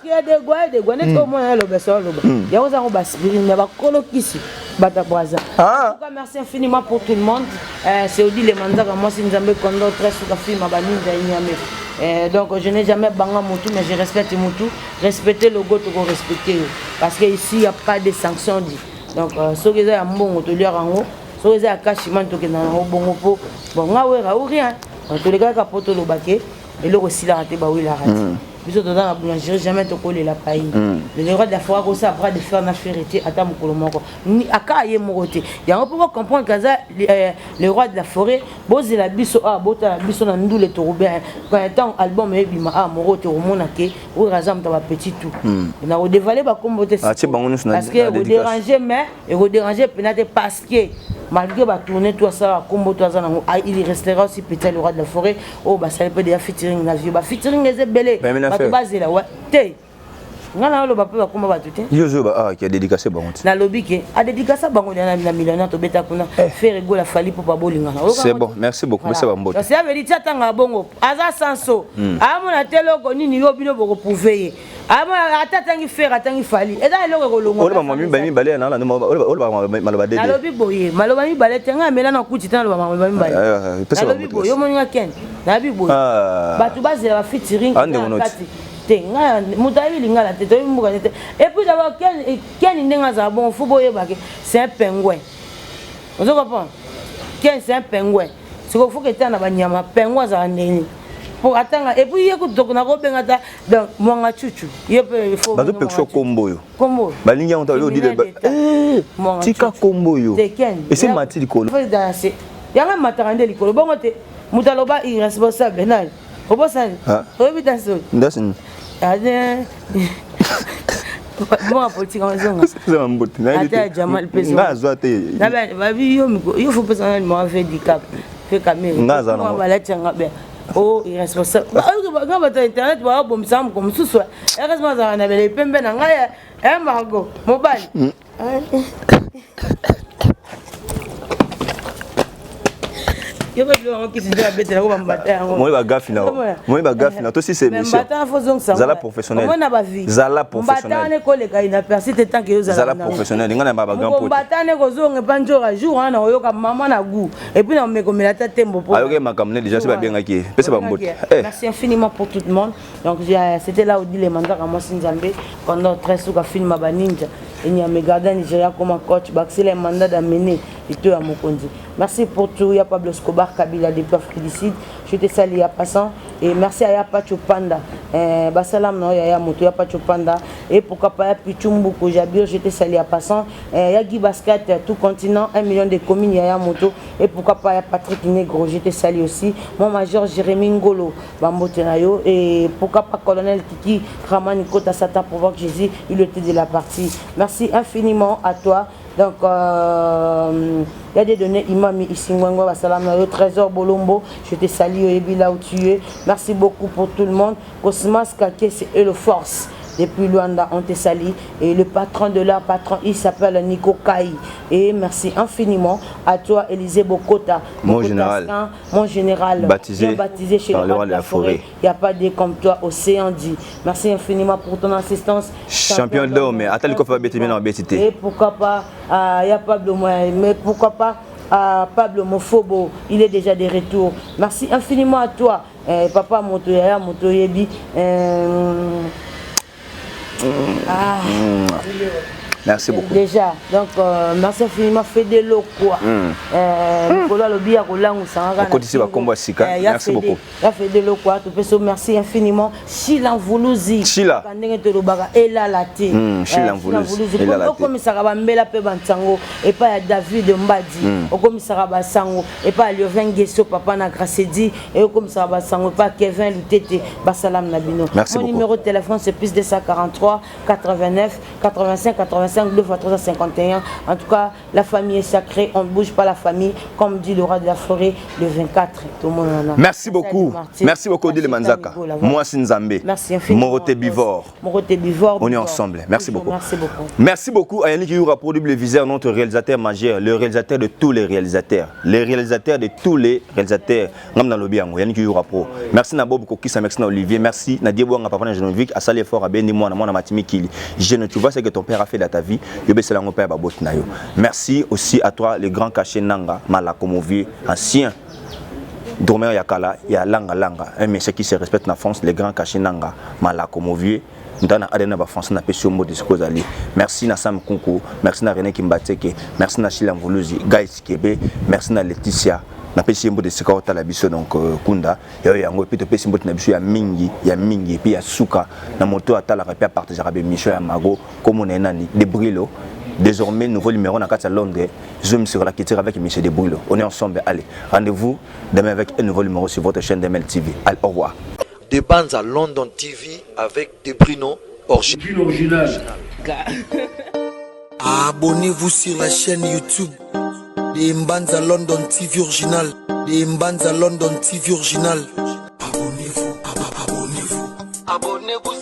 Speaker 1: que ya degwa ya degwa neti hmm. omona aloba so aloba. Hmm. Yango zango ba spirit mais bakolo kisi bata braza.
Speaker 6: Ah.
Speaker 1: En tout cas merci infiniment pour tout le monde. Euh, c'est Odile Manzaka moi c'est Nzambe Kondo très suka film ba ninja inyame. Euh, donc je n'ai jamais banga mutu mais je respecte mutu. Respecter le go toko respecter parce que ici il y a pas de sanctions dit. Donc euh, soki eza ya mbongo toliaka yango soki eza ya kashimani tokenda yango bongo mpo bon nga wera ou rien tolekaka mpo toloba ke eloko esilaka te bawelaka te mm. biso toza na boulangerie jamais tokolela pai mm. le roi de la forêt akosala bras de fer na ferre te ata mokolo moko aka ye moko te yango mpo bocomprendre kaza euh, le roi de la forêt bozela biso awa ah, botala biso na ndule tokobea ntango album ebima awa ah, moko tokomona ke oyo aza moto ya bapetit tout hmm. na kodevale bakombo te
Speaker 6: ah,
Speaker 1: parce que ekoderange mais ekoderange mpena te parce que malgré batourne tout asala bakombo to aza nango ah, il restera aussi petit le roi de la forêt oyo basali mpe deja featuring na vieux bafeaturing eza ebele bato bazela te nga na oloba mpe bakoma bato te
Speaker 6: yo ozoba ah, ke adédicace bango te
Speaker 1: nalobi ke adédicace bango na millionnaire tobeta kuna eh. Ferre Gola Fally Pupa bolingana
Speaker 6: c'est bon merci beaucoup pesa bambote
Speaker 1: donc cela veut dire tia tanga bongo aza sanso hmm. amona te eloko nini yo bino bokoprouve ye amona ata atangi Ferre atangi Fally eza eloko ekolongwa
Speaker 6: oloba mibale mibale na oloba maloba dede
Speaker 1: nalobi boye maloba mibale te ngai amela na kuti te naloba maloba mibale eh, eh, nalobi boye yo moni nga ken nalobi boye ah. bato bazela ba featuring
Speaker 6: ah,
Speaker 1: kati te ngai moto ayebi lingala te toyebi mboka te et puis d'abord ken ken ndenge azala bongo fo boyeba ke c'est un pingouin ozo comprendre ken c'est un pingouin sikoyo fo ketala na banyama pingouin azala ndenge. Po atanga et puis ye kutu nakobenga ata donc Mwanga Chuchu. Ye pe il faut
Speaker 6: Bazopekisa kombo oyo.
Speaker 1: Kombo.
Speaker 6: Balingi yango ta yo odile. Eh, tika kombo oyo. Ese mati likolo.
Speaker 1: Yanga mataka nde likolo bongo te. Moto aloba irresponsable nani? Obosani? Oyebi danse oyo?
Speaker 6: Danse nini?
Speaker 1: Mbongo politique azonga.
Speaker 6: Zama mbote.
Speaker 1: Ata ya Jamal pe
Speaker 6: Nga azwa te.
Speaker 1: Babi yo yo faut pesa na numéro ve dicap. Fe kamere.
Speaker 6: Nga azwa na.
Speaker 1: Balati yanga bien. Oh irresponsable. Nga bato ya internet ba bomisa moko mosusu. Heureusement azalaka na bele pembe na ngai. Eh Margot, mobali. Yo mpe biloko yango kisi nde babetela ko bambata yango.
Speaker 6: Moi ba gafi na. Moi ba gafi na to si c'est
Speaker 1: mission. Mbata fo zongisa.
Speaker 6: Zala professionnel.
Speaker 1: Omona ba vie.
Speaker 6: Zala professionnel.
Speaker 1: Mbata ne koleka inaperçu te tant que yo zala.
Speaker 6: Zala professionnel nga na ba grand pot.
Speaker 1: Mbata ne kozonga epa njoka jour wana oyoka mama na goût et puis na omekomela ta tembo po.
Speaker 6: Ayoke makambo ne déjà se babengaki ye. Pesa ba mbote.
Speaker 1: Merci infiniment pour tout le monde. Donc c'était là où dit les mandaka mwasi Nzambe pendant très suka film ba ninja. Enyame Garda Nigeria comme coach Baxela mandat d'amener ito ya mokonzi. Merci pour tout ya Pablo Escobar Kabila depuis Afrique du Sud. Je te salue ya passant et merci à ya Pacho Panda. Eh, basalam na ya ya moto ya Pacho Panda et pourquoi pas ya Pichumbuku Jabir, je te salue ya passant. Eh, ya Guy Basket tout continent 1 million de communes ya ya moto et pourquoi pas ya Patrick Negro, je te salue aussi. Mon major Jérémy Ngolo bambote na yo et pourquoi pas colonel Kiki Ramani Kota Satan provoque Jésus, il était de la partie. Merci infiniment à toi. Donc il y a des données Imami Isingwengo Basalam na yo Trésor Bolombo, je te salue et là où tu es. Merci beaucoup pour tout le monde. Cosmas Kake c'est le force. Depuis Luanda, on te salue. Et le patron de leur patron, il s'appelle Nico Kai. Et merci infiniment à toi, Élisée Bokota.
Speaker 6: Mon
Speaker 1: Bokota
Speaker 6: général.
Speaker 1: Skin, mon général.
Speaker 6: Baptisé
Speaker 1: Bien baptisé chez
Speaker 6: par
Speaker 1: le
Speaker 6: le
Speaker 1: roi de la forêt. Il n'y a pas de comme toi, Océan dit. Merci infiniment pour ton assistance.
Speaker 6: Champion d'homme, mais attends, le coffre va bien en bêtité.
Speaker 1: Et pourquoi pas, il n'y a pas de moyen, mais pourquoi pas Pablo Mofobo, il est déjà de retour. Merci infiniment à toi, papa Motoyaya, Motoyebi.
Speaker 6: Merci beaucoup.
Speaker 1: Déjà, donc merci infiniment Fedelo quoi. Nicolas Lobi ya kolangu sanga.
Speaker 6: Okotisi ba kombo sika. Merci beaucoup.
Speaker 1: Ya Fedelo quoi, to peso merci infiniment Sheila Mvuluzi.
Speaker 6: Sheila.
Speaker 1: Ndenge to lobaka elala te.
Speaker 6: Sheila Mvuluzi. Elala te.
Speaker 1: Okomisaka ba mbela pe ba ntsango epa ya David Mbadi. Okomisaka ba sango epa ya Liovin Gesso papa na Gracedi et okomisaka ba sango epa Kevin Lutete ba salam na bino.
Speaker 6: Merci
Speaker 1: Mon
Speaker 6: beaucoup.
Speaker 1: numéro de téléphone c'est plus 243 89 85 85 2 fois 351. En tout cas, la famille est sacrée, on ne bouge pas la famille, comme dit le roi de la forêt, le 24. Tout le monde en a.
Speaker 6: Merci beaucoup.
Speaker 1: Merci,
Speaker 6: Merci beaucoup, Odile
Speaker 1: Merci,
Speaker 6: Manzaka.
Speaker 1: Tamigo, la voix.
Speaker 6: Moi, c'est Nzambe.
Speaker 1: Merci infiniment.
Speaker 6: Morote Bivor.
Speaker 1: Morote Bivor.
Speaker 6: On est
Speaker 1: Bivor.
Speaker 6: ensemble. Merci
Speaker 1: Toujours,
Speaker 6: beaucoup.
Speaker 1: Merci beaucoup.
Speaker 6: Merci beaucoup à Yannick Yura pour double viseur, notre réalisateur majeur, le réalisateur de tous les réalisateurs. Le réalisateur de tous les réalisateurs. Ngam na lobi yango, Yannick Yura Pro. Merci na Bob Kokisa, merci na Olivier, merci na Diebo Nga papa na Geneviève, à Salé fort à Béni moi na moi na Matimi Kili. Je ne tu vois ce que ton père a fait dans ta vie, yo besela ngo père babot na yo. Merci aussi à toi le grand cachet Nanga Malakomovier, ancien drummer Yakala, ya Langa Langa, un monsieur qui se respecte en France, le grand cachet Nanga Malakomovier. Ndana adena ba français na pesi mot de skozali. Merci na Sam Kunku, merci na René Kimbateke, merci na Sheila Mvuluzi, Guys Kebe, merci na Laetitia. Na pesi mot de sika otala biso donc Kunda, ya yango pe to pesi mot na biso ya mingi, ya mingi pe ya suka na moto atala pe partager ba mission ya Mago comme on est nani de Brilo. Désormais nouveau numéro na kati ya Londres, Zoom sur la culture avec monsieur de Brilo. On est ensemble, allez. Rendez-vous demain avec un nouveau numéro sur votre chaîne DML TV. Allez, au revoir.
Speaker 2: De Banza London TV avec De Brino
Speaker 7: original.
Speaker 5: Abonnez-vous sur la chaîne YouTube de Mbanza London TV original. De Mbanza London TV original. Abonnez-vous, abonnez-vous. Abonnez-vous.